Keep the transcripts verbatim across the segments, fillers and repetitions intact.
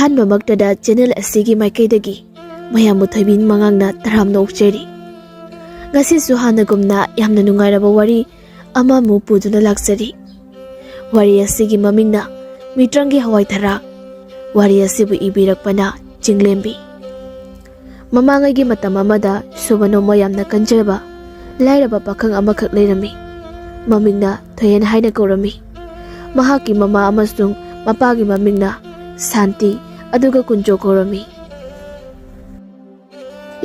ꯑꯍꯥꯟꯕꯃꯛꯇꯗ channel ꯑꯁꯤꯒꯤ ꯃꯥꯏꯀꯩꯗꯒꯤ ꯃꯌꯥꯝꯕꯨ ꯊꯣꯏꯕꯤ ꯃꯉꯥꯡꯅ ꯇꯔꯥꯝꯅ ꯑꯣꯛꯆꯔꯤ꯫ ꯉꯁꯤꯁꯨ ꯍꯥꯟꯅꯒꯨꯝꯅ ꯌꯥꯝꯅ ꯅꯨꯡꯉꯥꯏꯔꯕ ꯋꯥꯔꯤ ꯑꯃꯃꯨꯛ ꯄꯨꯗꯨꯅ ꯂꯥꯛꯆꯔꯤ꯫ ꯋꯥꯔꯤ ꯑꯁꯤꯒꯤ ꯃꯃꯤꯡꯅ ꯃꯤꯇ꯭ꯔꯪꯒꯤ ꯍꯋꯥꯏ ꯊꯔꯥꯛ꯫ ꯋꯥꯔꯤ ꯑꯁꯤꯕꯨ ꯏꯕꯤꯔꯛꯄꯅ ꯆꯤꯡꯂꯦꯝꯕꯤ꯫ ꯃꯃꯥꯡꯉꯩꯒꯤ ꯃꯇꯝ ꯑꯃꯗ ꯁꯨꯕ ꯅꯣꯝꯕ ꯌꯥꯝꯅ ꯀꯟꯖꯕ ꯂꯥꯏꯔꯕ ꯄꯥꯈꯪ ꯑꯃꯈꯛ ꯂꯩꯔꯝꯃꯤ꯫ ꯃꯃꯤꯡꯅ ꯊꯣꯏꯍꯦꯟ ꯍꯥꯏꯅ ꯀꯧꯔꯝꯃꯤ꯫ ꯃꯍꯥꯛꯀꯤ ꯃꯃꯥ ꯑꯃꯁꯨꯡ ꯃꯄꯥꯒꯤ ꯃꯃꯤꯡꯅ ꯁꯥꯟꯇꯤ ꯑꯗꯨꯒ ꯀꯨꯟꯖꯣ ꯀꯧꯔꯝꯃꯤ꯫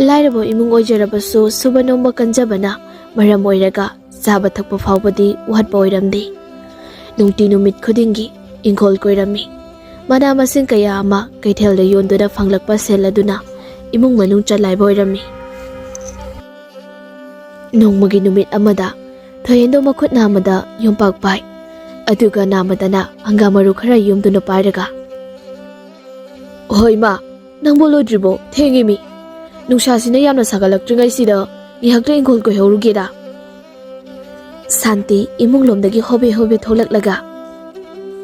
ꯂꯥꯏꯔꯕ ꯏꯃꯨꯡ ꯑꯣꯏꯖꯔꯕꯁꯨ ꯁꯨꯕ ꯅꯣꯝꯕ ꯀꯟꯖꯕꯅ ꯃꯔꯝ ꯑꯣꯏꯔꯒ ꯆꯥꯕ ꯊꯛꯄ ꯐꯥꯎꯕꯗꯤ ꯋꯥꯠꯄ ꯑꯣꯏꯔꯝꯗꯦ꯫ ꯅꯨꯡꯇꯤ ꯅꯨꯃꯤꯠ ꯈꯨꯗꯤꯡꯒꯤ ꯏꯪꯈꯣꯜ ꯀꯣꯏꯔꯝꯃꯤ꯫ ꯃꯅꯥ ꯃꯁꯤꯡ ꯀꯌꯥ ꯑꯃ ꯀꯩꯊꯦꯜꯗ ꯌꯣꯟꯗꯨꯅ ꯐꯪꯂꯛꯄ ꯁꯦꯜ ꯑꯗꯨꯅ ꯏꯃꯨꯡ ꯃꯅꯨꯡ ꯆꯂꯥꯏꯕ ꯑꯣꯏꯔꯝꯃꯤ꯫ ꯅꯣꯡꯃꯒꯤ ꯅꯨꯃꯤꯠ ꯑꯃꯗ ꯊꯣꯏꯍꯦꯟꯗꯣ ꯃꯈꯨꯠ ꯅꯥꯝꯃꯗ ꯌꯣꯝꯄꯥꯛ ꯄꯥꯏ, ꯑꯗꯨꯒ ꯅꯥꯝꯃꯗꯅ ꯍꯪꯒꯥꯝ ꯃꯔꯨ ꯈꯔ ꯌꯣꯝꯗꯨꯅ ꯄꯥꯏꯔꯒ, "ꯍꯣꯏ ꯏꯃꯥ, ꯅꯪꯕꯨ ꯂꯣꯏꯗ꯭ꯔꯤꯕꯣ? ꯊꯦꯡꯉꯤꯃꯤ꯫ ꯅꯨꯡꯁꯥꯁꯤꯅ ꯌꯥꯝꯅ ꯁꯥꯒꯠꯂꯛꯇ꯭ꯔꯤꯉꯩꯁꯤꯗ ꯉꯥꯏꯍꯥꯛꯇ ꯏꯪꯈꯣꯜ ꯀꯣꯏꯍꯧꯔꯨꯒꯦꯗ?" ꯁꯥꯟꯇꯤ ꯏꯃꯨꯡ ꯂꯣꯝꯗꯒꯤ ꯍꯣꯕꯦ ꯍꯣꯕꯦ ꯊꯣꯛꯂꯛꯂꯒ,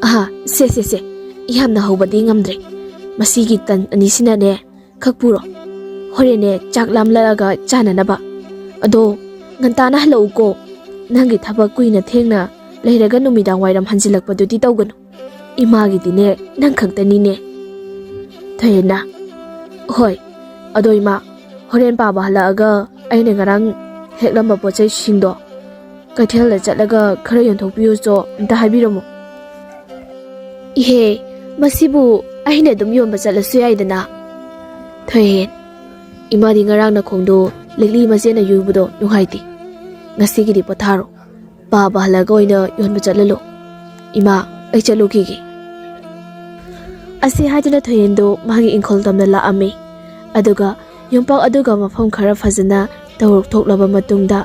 "ꯑꯍꯥ, ꯁꯦ, ꯁꯦ, ꯁꯦ, ꯌꯥꯝꯅ ꯍꯧꯕꯗꯤ ꯉꯝꯗ꯭ꯔꯦ꯫ ꯃꯁꯤꯒꯤ ꯇꯟ ꯑꯅꯤꯁꯤꯅꯅꯦ, ꯈꯛ ꯄꯨꯔꯣ꯫ ꯍꯣꯔꯦꯟꯅꯦ ꯆꯥꯛ ꯂꯥꯝꯂꯛꯑꯒ ꯆꯥꯅꯅꯕ꯫ ꯑꯗꯣ ꯉꯟꯇꯥꯅ ꯍꯜꯂꯛꯎꯀꯣ꯫ ꯅꯪꯒꯤ ꯊꯕꯛ ꯀꯨꯏꯅ ꯊꯦꯡꯅ ꯂꯩꯔꯒ ꯅꯨꯃꯤꯗꯥꯡ ꯋꯥꯏꯔꯝ ꯍꯟꯖꯤꯜꯂꯛꯄꯗꯨꯗꯤ ꯇꯧꯒꯅꯨ꯫ ꯏꯃꯥꯒꯤꯗꯤꯅꯦ ꯅꯪ ꯈꯛꯇꯅꯤꯅꯦ꯫" ꯊꯣꯏꯍꯦꯟꯅ, "ꯍꯣꯏ, ꯑꯗꯣ ꯏꯃꯥ, ꯍꯣꯔꯦꯟ ꯄꯥꯕ ꯍꯜꯂꯛꯑꯒ ꯑꯩꯅ ꯉꯔꯥꯡ ꯍꯦꯛꯂꯝꯕ ꯄꯣꯠ ꯆꯩꯁꯤꯡꯗꯣ ꯀꯩꯊꯦꯜꯗ ꯆꯠꯂꯒ ꯈꯔ ꯌꯣꯟꯊꯣꯛꯄꯤꯌꯨꯆꯣ, ꯑꯝꯇ ꯍꯥꯏꯕꯤꯔꯝꯃꯨ꯫" "ꯏꯍꯦ, ꯃꯁꯤꯕꯨ ꯑꯩꯅ ꯑꯗꯨꯝ ꯌꯣꯟꯕ ꯆꯠꯂꯁꯨ ꯌꯥꯏꯗꯅ꯫" "ꯊꯣꯏꯍꯦꯟ, ꯏꯃꯥꯗꯤ ꯉꯔꯥꯡ ꯅꯈꯣꯡꯗꯣ ꯂꯤꯛꯂꯤ ꯃꯆꯦꯅ ꯌꯨꯕꯗꯣ ꯅꯨꯡꯉꯥꯏꯇꯦ꯫ ꯉꯁꯤꯒꯤꯗꯤ ꯄꯣꯊꯥꯔꯣ꯫ ꯄꯥꯕ ꯍꯜꯂꯒ ꯑꯣꯏꯅ ꯌꯣꯟꯕ ꯆꯠꯍꯜꯂꯣ꯫ ꯏꯃꯥ, ꯑꯩ ꯆꯠꯂꯨꯈꯤꯒꯦ꯫" ꯑꯁꯤ ꯍꯥꯏꯗꯨꯅ ꯊꯣꯏꯍꯦꯟꯗꯨ ꯃꯥꯒꯤ ꯏꯪꯈꯣꯜ ꯇꯝꯅ ꯂꯥꯛꯑꯝꯃꯤ꯫ ꯑꯗꯨꯒ ꯌꯣꯝꯄꯥꯛ ꯑꯗꯨꯒ ꯃꯐꯝ ꯈꯔ ꯐꯖꯅ ꯇꯧꯊꯣꯛꯂꯕ ꯃꯇꯨꯡꯗ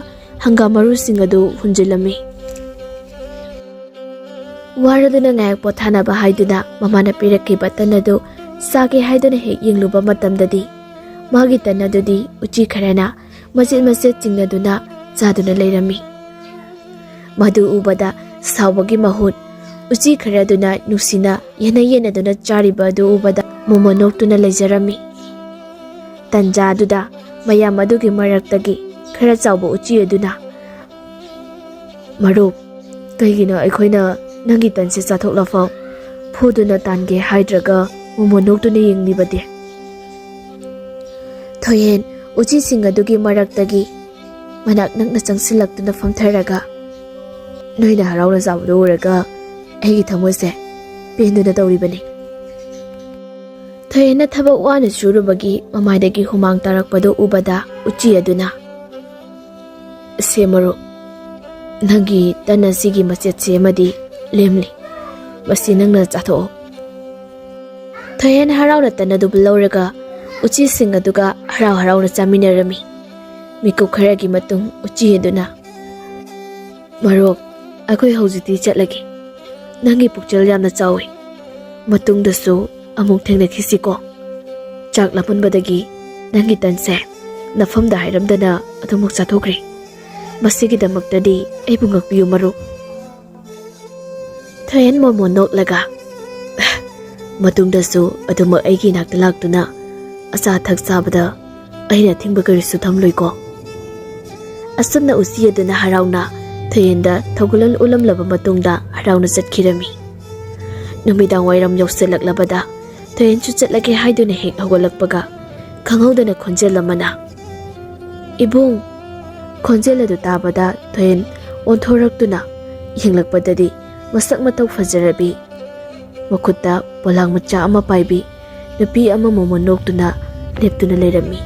ꯍꯪꯒꯥꯝ ꯃꯔꯨꯁꯤꯡ ꯑꯗꯨ ꯍꯨꯟꯖꯤꯜꯂꯝꯃꯤ꯫ ꯋꯥꯔꯗꯨꯅ ꯉꯥꯏꯍꯥꯛ ꯄꯣꯊꯥꯅꯕ ꯍꯥꯏꯗꯨꯅ ꯃꯃꯥꯅ ꯄꯤꯔꯛꯈꯤꯕ ꯇꯟ ꯑꯗꯨ ꯆꯥꯒꯦ ꯍꯥꯏꯗꯨꯅ ꯍꯦꯛ ꯌꯦꯡꯂꯨꯕ ꯃꯇꯝꯗꯗꯤ, ꯃꯥꯒꯤ ꯇꯟ ꯑꯗꯨꯗꯤ ꯎꯆꯤ ꯈꯔꯅ ꯃꯆꯦꯠ ꯃꯆꯦꯠ ꯆꯤꯡꯅꯗꯨꯅ ꯆꯥꯗꯨꯅ ꯂꯩꯔꯝꯃꯤ꯫ ꯃꯗꯨ ꯎꯕꯗ ꯁꯥꯎꯕꯒꯤ ꯃꯍꯨꯠ, ꯎꯆꯤ ꯈꯔꯗꯨꯅ ꯅꯨꯡꯁꯤꯅ ꯌꯦꯟꯅ ꯌꯦꯟꯅꯗꯨꯅ ꯆꯥꯔꯤꯕ ꯑꯗꯨ ꯎꯕꯗ, ꯃꯣꯃꯣꯟ ꯅꯣꯛꯇꯨꯅ ꯂꯩꯖꯔꯝꯃꯤ꯫ ꯇꯟꯖꯥ ꯑꯗꯨꯗ ꯃꯌꯥꯝ ꯑꯗꯨꯒꯤ ꯃꯔꯛꯇꯒꯤ ꯈꯔ ꯆꯥꯎꯕ ꯎꯆꯤ ꯑꯗꯨꯅ, "ꯃꯔꯨꯞ, ꯀꯩꯒꯤꯅꯣ ꯑꯩꯈꯣꯏꯅ ꯅꯪꯒꯤ ꯇꯟꯁꯦ ꯆꯥꯊꯣꯛꯂꯐꯥꯎ ꯐꯨꯗꯨꯅ ꯇꯥꯟꯒꯦ ꯍꯥꯏꯗ꯭ꯔꯒ ꯃꯣꯃꯣꯟ ꯅꯣꯛꯇꯨꯅ ꯌꯦꯡꯂꯤꯕꯗꯤ?" ꯊꯣꯏꯍꯦꯟ ꯎꯆꯤꯁꯤꯡ ꯑꯗꯨꯒꯤ ꯃꯔꯛꯇꯒꯤ ꯃꯅꯥꯛ ꯅꯛꯅ ꯆꯪꯁꯤꯜꯂꯛꯇꯨꯅ ꯐꯝꯊꯔꯒ, "ꯅꯣꯏꯅ ꯍꯔꯥꯎꯅ ꯆꯥꯕꯗꯨ ꯎꯔꯒ ꯑꯩꯒꯤ ꯊꯃꯣꯏꯁꯦ ꯄꯦꯟꯗꯨꯅ ꯇꯧꯔꯤꯕꯅꯤ꯫" ꯊꯣꯏꯍꯦꯟꯅ ꯊꯕꯛ ꯋꯥꯅ ꯁꯨꯔꯨꯕꯒꯤ ꯃꯃꯥꯏꯗꯒꯤ ꯍꯨꯃꯥꯡ ꯇꯥꯔꯛꯄꯗꯨ ꯎꯕꯗ ꯎꯆꯤ ꯑꯗꯨꯅ, "ꯁꯦ ꯃꯔꯨꯞ, ꯅꯪꯒꯤ ꯇꯟ ꯑꯁꯤꯒꯤ ꯃꯆꯦꯠꯁꯦ ꯑꯃꯗꯤ ꯂꯦꯝꯂꯤ꯫ ꯃꯁꯤ ꯅꯪꯅ ꯆꯥꯊꯣꯛꯑꯣ꯫" ꯊꯣꯏꯍꯦꯟ ꯍꯔꯥꯎꯅ ꯇꯟ ꯑꯗꯨꯕꯨ ꯂꯧꯔꯒ ꯎꯆꯤꯁꯤꯡ ꯑꯗꯨꯒ ꯍꯔꯥꯎ ꯍꯔꯥꯎꯅ ꯆꯥꯃꯤꯟꯅꯔꯝꯃꯤ꯫ ꯃꯤꯀꯨꯞ ꯈꯔꯒꯤ ꯃꯇꯨꯡ ꯎꯆꯤ ꯑꯗꯨꯅ, "ꯃꯔꯨꯞ, ꯑꯩꯈꯣꯏ ꯍꯧꯖꯤꯛꯇꯤ ꯆꯠꯂꯒꯦ꯫ ꯅꯪꯒꯤ ꯄꯨꯛꯆꯦꯜ ꯌꯥꯝꯅ ꯆꯥꯎꯏ꯫ ꯃꯇꯨꯡꯗꯁꯨ ꯑꯃꯨꯛ ꯊꯦꯡꯅꯈꯤꯁꯤꯀꯣ꯫ ꯆꯥꯛ ꯂꯥꯝꯃꯟꯕꯗꯒꯤ ꯅꯪꯒꯤ ꯇꯟꯁꯦ ꯅꯐꯝꯗ ꯍꯥꯏꯔꯝꯗꯅ ꯑꯗꯨꯃꯛ ꯆꯥꯊꯣꯛꯈ꯭ꯔꯦ꯫ ꯃꯁꯤꯒꯤꯗꯃꯛꯇꯗꯤ ꯑꯩꯕꯨ ꯉꯥꯛꯄꯤꯌꯨ ꯃꯔꯨꯞ꯫" ꯊꯣꯏꯍꯦꯟ ꯃꯣꯃꯣꯟ ꯅꯣꯛꯂꯒ, "ꯃꯇꯨꯡꯗꯁꯨ ꯑꯗꯨꯃꯛ ꯑꯩꯒꯤ ꯏꯅꯥꯛꯇ ꯂꯥꯛꯇꯨꯅ ꯑꯆꯥ ꯑꯊꯛ ꯆꯥꯕꯗ ꯑꯩꯅ ꯑꯊꯤꯡꯕ ꯀꯔꯤꯁꯨ ꯊꯝꯂꯣꯏꯀꯣ꯫" ꯑꯁꯨꯝꯅ ꯎꯆꯤ ꯑꯗꯨꯅ ꯍꯔꯥꯎꯅ ꯊꯣꯏꯍꯦꯟꯗ ꯊꯧꯒꯜꯂꯣꯟ ꯎꯠꯂꯝꯂꯕ ꯃꯇꯨꯡꯗ ꯍꯔꯥꯎꯅ ꯆꯠꯈꯤꯔꯝꯃꯤ꯫ ꯅꯨꯃꯤꯗꯥꯡ ꯋꯥꯏꯔꯝ ꯌꯧꯁꯤꯜꯂꯛꯂꯕꯗ ꯊꯣꯏꯍꯦꯟꯁꯨ ꯆꯠꯂꯒꯦ ꯍꯥꯏꯗꯨꯅ ꯍꯦꯛ ꯍꯧꯒꯠꯂꯛꯄꯒ ꯈꯪꯍꯧꯗꯅ ꯈꯣꯟꯖꯦꯜ ꯑꯃꯅ, "ꯏꯕꯨꯡ!" ꯈꯣꯟꯖꯦꯜ ꯑꯗꯨ ꯇꯥꯕꯗ ꯊꯣꯏꯍꯦꯟ ꯑꯣꯟꯊꯣꯔꯛꯇꯨꯅ ꯌꯦꯡꯂꯛꯄꯗꯗꯤ ꯃꯁꯛ ꯃꯇꯧ ꯐꯖꯔꯕꯤ, ꯃꯈꯨꯠꯇ ꯄꯣꯂꯥꯡ ꯃꯆꯥ ꯑꯃ ꯄꯥꯏꯕꯤ ꯅꯨꯄꯤ ꯑꯃ ꯃꯣꯃꯣꯟ ꯅꯣꯛꯇꯨꯅ ꯂꯦꯞꯇꯨꯅ ꯂꯩꯔꯝꯃꯤ꯫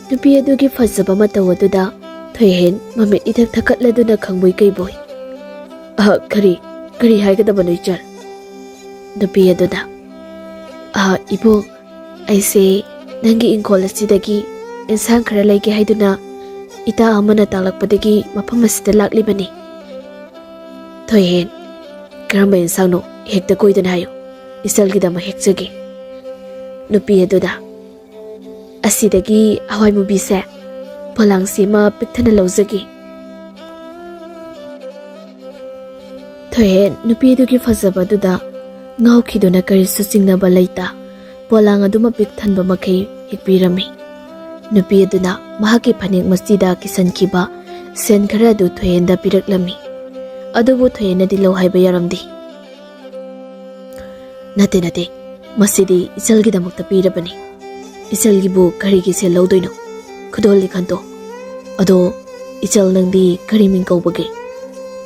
ꯅꯨꯄꯤ ꯑꯗꯨꯒꯤ ꯐꯖꯕ ꯃꯇꯧ ꯑꯗꯨꯗ ꯊꯣꯏꯍꯦꯟ ꯃꯃꯤꯠ ꯏꯊꯛ ꯊꯛꯀꯠꯂꯗꯨꯅ ꯈꯪꯕꯣꯏ ꯀꯩꯕꯣꯏ, "ꯑ, ꯀꯔꯤ, ꯀꯔꯤ ꯍꯥꯏꯒꯗꯕꯅꯣ ꯏꯆꯜ?" ꯅꯨꯄꯤ ꯑꯗꯨꯅ, "ꯑ, ꯏꯕꯨꯡ, ꯑꯩꯁꯦ ꯅꯪꯒꯤ ꯏꯪꯈꯣꯜ ꯑꯁꯤꯗꯒꯤ ꯏꯟꯁꯥꯡ ꯈꯔ ꯂꯩꯒꯦ ꯍꯥꯏꯗꯨꯅ ꯏꯇꯥ ꯑꯃꯅ ꯇꯥꯛꯂꯛꯄꯗꯒꯤ ꯃꯐꯝ ꯑꯁꯤꯗ ꯂꯥꯛꯂꯤꯕꯅꯤ꯫" ꯊꯣꯏꯍꯦꯟ, "ꯀꯔꯝꯕ ꯏꯟꯁꯥꯡꯅꯣ? ꯍꯦꯛꯇ ꯀꯣꯏꯗꯅ ꯍꯥꯏꯌꯨ꯫ ꯏꯆꯜꯒꯤꯗꯃꯛ ꯍꯦꯛꯆꯒꯦ꯫" ꯅꯨꯄꯤ ꯑꯗꯨꯅ, "ꯑꯁꯤꯗꯒꯤ ꯍꯋꯥꯏ ꯃꯨꯕꯤꯁꯦ ꯄꯣꯂꯥꯡꯁꯤꯃ ꯄꯤꯛꯊꯟꯅ ꯂꯧꯖꯒꯦ꯫" ꯊꯣꯏꯍꯦꯟ ꯅꯨꯄꯤ ꯑꯗꯨꯒꯤ ꯐꯖꯕꯗꯨꯗ ꯉꯥꯎꯈꯤꯗꯨꯅ ꯀꯔꯤꯁꯨ ꯆꯤꯡꯅꯕ ꯂꯩꯇ ꯄꯣꯂꯥꯡ ꯑꯗꯨꯃ ꯄꯤꯛ ꯊꯟꯕ ꯃꯈꯩ ꯍꯤꯛꯄꯤꯔꯝꯃꯤ꯫ ꯅꯨꯄꯤ ꯑꯗꯨꯅ ꯃꯍꯥꯛꯀꯤ ꯐꯅꯦꯛ ꯃꯆꯤꯗ ꯀꯤꯁꯟꯈꯤꯕ ꯁꯦꯟ ꯈꯔ ꯑꯗꯨ ꯊꯣꯏꯍꯦꯟꯗ ꯄꯤꯔꯛꯂꯝꯃꯤ꯫ ꯑꯗꯨꯕꯨ ꯊꯣꯏꯍꯦꯟꯅꯗꯤ ꯂꯧ ꯍꯥꯏꯕ ꯌꯥꯔꯝꯗꯦ꯫ "ꯅꯠꯇꯦ, ꯅꯠꯇꯦ, ꯃꯁꯤꯗꯤ ꯏꯆꯜꯒꯤꯗꯃꯛꯇ ꯄꯤꯔꯕꯅꯤ꯫ ꯏꯆꯜꯒꯤꯕꯨ ꯀꯔꯤꯒꯤ ꯁꯦꯜ ꯂꯧꯗꯣꯏꯅꯣ? ꯈꯨꯗꯣꯜꯅꯤ ꯈꯟꯇꯣ꯫ ꯑꯗꯣ ꯏꯆꯜ, ꯅꯪꯗꯤ ꯀꯔꯤ ꯃꯤꯡ ꯀꯧꯕꯒꯦ?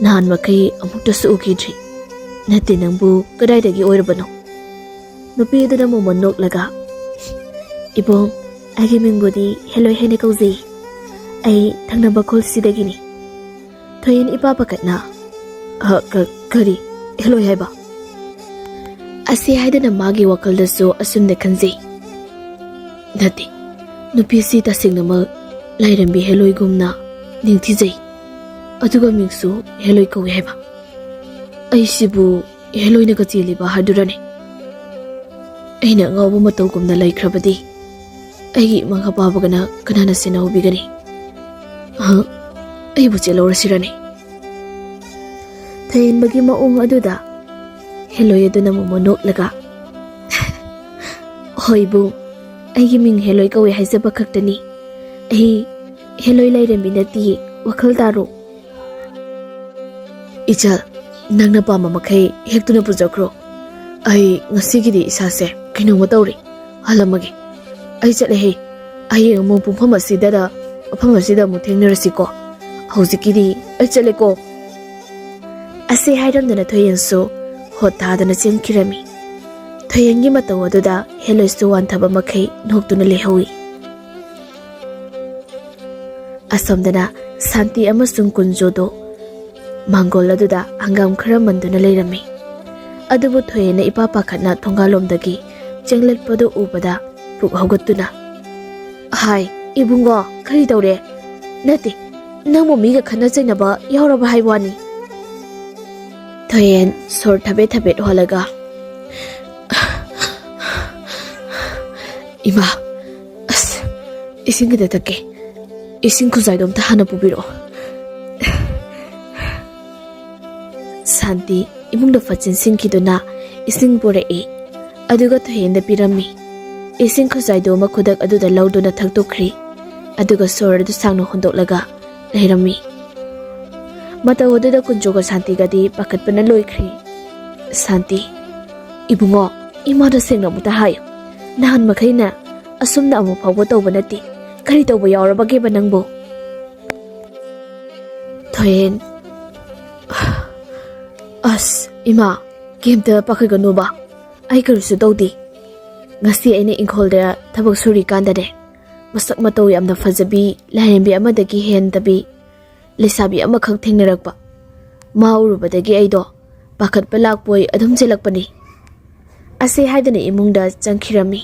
ꯅꯍꯥꯟ ꯃꯈꯩ ꯑꯃꯨꯛꯇꯁꯨ ꯎꯈꯤꯗ꯭ꯔꯤ꯫ ꯅꯠꯇꯦ, ꯅꯪꯕꯨ ꯀꯗꯥꯏꯗꯒꯤ ꯑꯣꯏꯔꯕꯅꯣ?" ꯅꯨꯄꯤ ꯑꯗꯨꯅ ꯃꯣꯃꯣꯟ ꯅꯣꯛꯂꯒ, "ꯏꯕꯨꯡ, ꯑꯩꯒꯤ ꯃꯤꯡꯕꯨꯗꯤ ꯍꯦꯂꯣꯏ ꯍꯥꯏꯅ ꯀꯧꯖꯩ꯫ ꯑꯩ ꯊꯪꯅꯕ ꯈꯨꯜꯁꯤꯗꯒꯤꯅꯤ꯫" ꯊꯣꯏꯍꯦꯟ ꯏꯄꯥ ꯄꯥꯈꯠꯅ, "ꯑ, ꯀ-, ꯀꯔꯤ? ꯍꯦꯂꯣꯏ ꯍꯥꯏꯕ?" ꯑꯁꯤ ꯍꯥꯏꯗꯅ ꯃꯥꯒꯤ ꯋꯥꯈꯜꯗꯁꯨ ꯑꯁꯨꯝꯅ ꯈꯟꯖꯩ, "ꯅꯠꯇꯦ, ꯅꯨꯄꯤꯁꯤ ꯇꯁꯦꯡꯅꯃꯛ ꯂꯥꯏꯔꯦꯝꯕꯤ ꯍꯦꯂꯣꯏꯒꯨꯝꯅ ꯅꯤꯡꯊꯤꯖꯩ, ꯑꯗꯨꯒ ꯃꯤꯡꯁꯨ ꯍꯦꯂꯣꯏ ꯀꯧꯏ ꯍꯥꯏꯕ꯫ ꯑꯩꯁꯤꯕꯨ ꯍꯦꯂꯣꯏꯅꯒ ꯆꯦꯜꯂꯤꯕ ꯍꯥꯏꯗꯨꯔꯅꯦ? ꯑꯩꯅ ꯑꯉꯥꯎꯕ ꯃꯇꯧꯒꯨꯝꯅ ꯂꯩꯈ꯭ꯔꯕꯗꯤ ꯑꯩꯒꯤ ꯏꯃꯥ ꯑꯄꯥꯕꯒꯅ ꯀꯅꯥꯅ ꯁꯦꯟꯅꯍꯧꯕꯤꯒꯅꯤ? ꯑꯍ, ꯑꯩꯕꯨ ꯆꯦꯜꯍꯧꯔꯁꯤꯔꯅꯦ?" ꯊꯣꯏꯍꯦꯟꯕꯒꯤ ꯃꯑꯣꯡ ꯑꯗꯨꯗ ꯍꯦꯂꯣꯏ ꯑꯗꯨꯅ ꯃꯣꯃꯣꯟ ꯅꯣꯛꯂꯒ, "ꯍꯣꯏ ꯏꯕꯨꯡ, ꯑꯩꯒꯤ ꯃꯤꯡ ꯍꯦꯂꯣꯏ ꯀꯧꯏ ꯍꯥꯏꯖꯕ ꯈꯛꯇꯅꯤ꯫ ꯑꯩ ꯍꯦꯂꯣꯏ ꯂꯥꯏꯔꯦꯝꯕꯤ ꯅꯠꯇꯤꯌꯦ, ꯋꯥꯈꯜ ꯇꯥꯔꯣ꯫" "ꯏꯆꯜ, ꯅꯪꯅ ꯄꯥꯝꯕ ꯃꯈꯩ ꯍꯦꯛꯇꯨꯅ ꯄꯨꯖꯈ꯭ꯔꯣ꯫ ꯑꯩ ꯉꯁꯤꯒꯤꯗꯤ ꯏꯁꯥꯁꯦ ꯀꯩꯅꯣꯝꯃ ꯇꯧꯔꯦ꯫ ꯍꯜꯂꯝꯃꯒꯦ꯫ ꯑꯩ ꯆꯠꯂꯦꯍꯦ꯫ ꯍꯌꯦꯡ ꯑꯃꯨꯛ ꯄꯨꯡꯐꯝ ꯑꯁꯤꯗ, ꯃꯐꯝ ꯑꯁꯤꯗ ꯑꯃꯨꯛ ꯊꯦꯡꯅꯔꯁꯤꯀꯣ꯫ ꯍꯧꯖꯤꯛꯀꯤꯗꯤ ꯑꯩ ꯆꯠꯂꯦꯀꯣ꯫" ꯑꯁꯤ ꯍꯥꯏꯔꯝꯗꯅ ꯊꯣꯏꯍꯦꯟꯁꯨ ꯍꯣꯠ ꯊꯥꯗꯅ ꯆꯦꯟꯈꯤꯔꯝꯃꯤ꯫ ꯊꯣꯏꯍꯦꯟꯒꯤ ꯃꯇꯧ ꯑꯗꯨꯗ ꯍꯦꯂꯣꯏꯁꯨ ꯋꯥꯟꯊꯕ ꯃꯈꯩ ꯅꯣꯛꯇꯨꯅ ꯂꯩꯍꯧꯏ꯫ ꯑꯁꯣꯝꯗꯅ ꯁꯥꯟꯇꯤ ꯑꯃꯁꯨꯡ ꯀꯨꯟꯖꯣꯗꯣ ꯃꯥꯡꯒꯣꯜ ꯑꯗꯨꯗ ꯍꯪꯒꯥꯝ ꯈꯔ ꯃꯟꯗꯨꯅ ꯂꯩꯔꯝꯃꯤ꯫ ꯑꯗꯨꯕꯨ ꯊꯣꯏꯍꯦꯟꯅ ꯏꯄꯥ ꯄꯥꯈꯠꯅ ꯊꯣꯡꯒꯥꯜꯂꯣꯝꯗꯒꯤ ꯆꯦꯟꯂꯛꯄꯗꯨ ꯎꯕꯗ ꯄꯨꯛ ꯍꯧꯒꯠꯇꯨꯅ, "ꯍꯥꯏ, ꯏꯕꯨꯡꯉꯣ, ꯀꯔꯤ ꯇꯧꯔꯦ? ꯅꯠꯇꯦ, ꯅꯪꯕꯨ ꯃꯤꯒ ꯈꯠꯅ ꯆꯩꯅꯕ ꯌꯥꯎꯔꯕ ꯍꯥꯏ ꯋꯥꯅꯤ?" ꯊꯣꯏꯍꯦꯟ ꯁꯣꯔ ꯊꯕꯦꯠ ꯊꯕꯦꯠ ꯍꯣꯜꯂꯒ, "ꯏꯃꯥ, ꯑꯁ, ꯏꯁꯤꯡ ꯈꯤꯇ ꯊꯛꯀꯦ꯫ ꯏꯁꯤꯡ ꯈꯨꯖꯥꯏꯗꯣ ꯑꯝꯇ ꯍꯥꯟꯅ ꯄꯨꯕꯤꯔꯛꯑꯣ꯫" ꯁꯥꯟꯇꯤ ꯏꯃꯨꯡꯗ ꯐꯠ ꯆꯦꯟꯁꯤꯟꯈꯤꯗꯨꯅ ꯏꯁꯤꯡ ꯄꯨꯔꯛꯏ, ꯑꯗꯨꯒ ꯊꯣꯏꯍꯦꯟꯗ ꯄꯤꯔꯝꯃꯤ꯫ ꯏꯁꯤꯡ ꯈꯨꯖꯥꯏꯗꯨ ꯑꯃ ꯈꯨꯗꯛ ꯑꯗꯨꯗ ꯂꯧꯗꯨꯅ ꯊꯛꯇꯣꯛꯈ꯭ꯔꯤ, ꯑꯗꯨꯒ ꯁꯣꯔ ꯑꯗꯨ ꯁꯥꯡꯅ ꯍꯣꯟꯗꯣꯛꯂꯒ ꯂꯩꯔꯝꯃꯤ꯫ ꯃꯇꯧ ꯑꯗꯨꯗ ꯀꯨꯟꯖꯣꯒ ꯁꯥꯟꯇꯤꯒꯗꯤ ꯄꯥꯈꯠꯄꯅ ꯂꯣꯏꯈ꯭ꯔꯤ꯫ ꯁꯥꯟꯇꯤ, "ꯏꯕꯨꯡꯉꯣ, ꯏꯃꯥꯗ ꯁꯦꯡꯅ ꯑꯃꯨꯛꯇ ꯍꯥꯏꯌꯨ꯫ ꯅꯍꯥꯟ ꯃꯈꯩꯅ ꯑꯁꯨꯝꯅ ꯑꯃꯨꯛ ꯐꯥꯎꯕ ꯇꯧꯕ ꯅꯠꯇꯦ꯫ ꯀꯔꯤ ꯇꯧꯕ ꯌꯥꯎꯔꯕꯒꯦꯕ ꯅꯪꯕꯨ?" ꯊꯣꯏꯍꯦꯟ, "ꯑꯁ, ꯏꯃꯥ, ꯀꯩꯝꯇ ꯄꯥꯈꯠꯀꯅꯨꯕ꯫ ꯑꯩ ꯀꯔꯤꯁꯨ ꯇꯧꯗꯦ꯫ ꯉꯁꯤ ꯑꯩꯅ ꯏꯪꯈꯣꯜꯗ ꯊꯕꯛ ꯁꯨꯔꯤꯀꯥꯟꯗꯅꯦ, ꯃꯁꯛ ꯃꯇꯧ ꯌꯥꯝꯅ ꯐꯖꯕꯤ, ꯂꯥꯏꯔꯦꯝꯕꯤ ꯑꯃꯗꯒꯤ ꯍꯦꯟꯗꯕꯤ ꯂꯩꯁꯥꯕꯤ ꯑꯃꯈꯛ ꯊꯦꯡꯅꯔꯛꯄ꯫ ꯃꯥ ꯎꯔꯨꯕꯗꯒꯤ ꯑꯩꯗꯣ ꯄꯥꯈꯠꯄ ꯂꯥꯛꯄꯣꯏ ꯑꯗꯨꯝ ꯆꯦꯜꯂꯛꯄꯅꯤ"꯫ ꯑꯁꯤ ꯍꯥꯏꯗꯨꯅ ꯏꯃꯨꯡꯗ ꯆꯪꯈꯤꯔꯝꯃꯤ꯫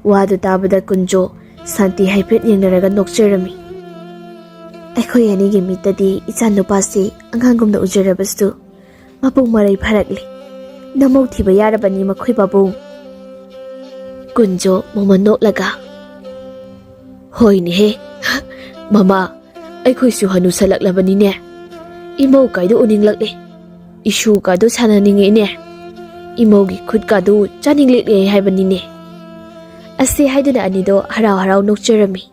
ꯋꯥꯗꯨ ꯇꯥꯕꯗ ꯀꯨꯟꯖꯣ ꯁꯥꯟꯇꯤ ꯍꯥꯏꯐꯦꯠ ꯌꯦꯡꯅꯔꯒ ꯅꯣꯛꯆꯔꯝꯃꯤ꯫ "ꯑꯩꯈꯣꯏ ꯑꯅꯤꯒꯤ ꯃꯤꯠꯇꯗꯤ ꯏꯆꯥ ꯅꯨꯄꯥꯁꯤ ꯑꯉꯥꯡꯒꯨꯝꯅ ꯎꯖꯔꯕꯁꯨ, ꯃꯄꯨꯡ ꯃꯔꯩ ꯐꯥꯔꯛꯂꯤ꯫ ꯅꯃꯧ ꯊꯤꯕ ꯌꯥꯔꯕꯅꯤ ꯃꯈꯣꯏ ꯄꯥꯕꯨꯡ"꯫ ꯀꯨꯟꯖꯣ ꯃꯃꯜ ꯅꯣꯛꯂꯒ, "ꯍꯣꯏꯅꯦꯍꯦ, ꯃꯃꯥ, ꯑꯩꯈꯣꯏꯁꯨ ꯍꯅꯨꯁꯜꯂꯛꯂꯕꯅꯤꯅꯦ꯫ ꯏꯃꯧ ꯀꯥꯏꯗꯨ ꯎꯅꯤꯡꯂꯛꯂꯦ꯫ ꯏꯁꯨ ꯀꯥꯗꯨ ꯁꯥꯟꯅꯅꯤꯡꯉꯦꯅꯦ꯫ ꯏꯃꯧꯒꯤ ꯈꯨꯠ ꯀꯥꯗꯨ ꯆꯥꯅꯤꯡꯂꯛꯂꯦ ꯍꯥꯏꯕꯅꯤꯅꯦ"꯫ ꯑꯁꯤ ꯍꯥꯏꯗꯨꯅ ꯑꯅꯤꯗꯣ ꯍꯔꯥꯎ ꯍꯔꯥꯎ ꯅꯣꯛꯆꯔꯝꯃꯤ꯫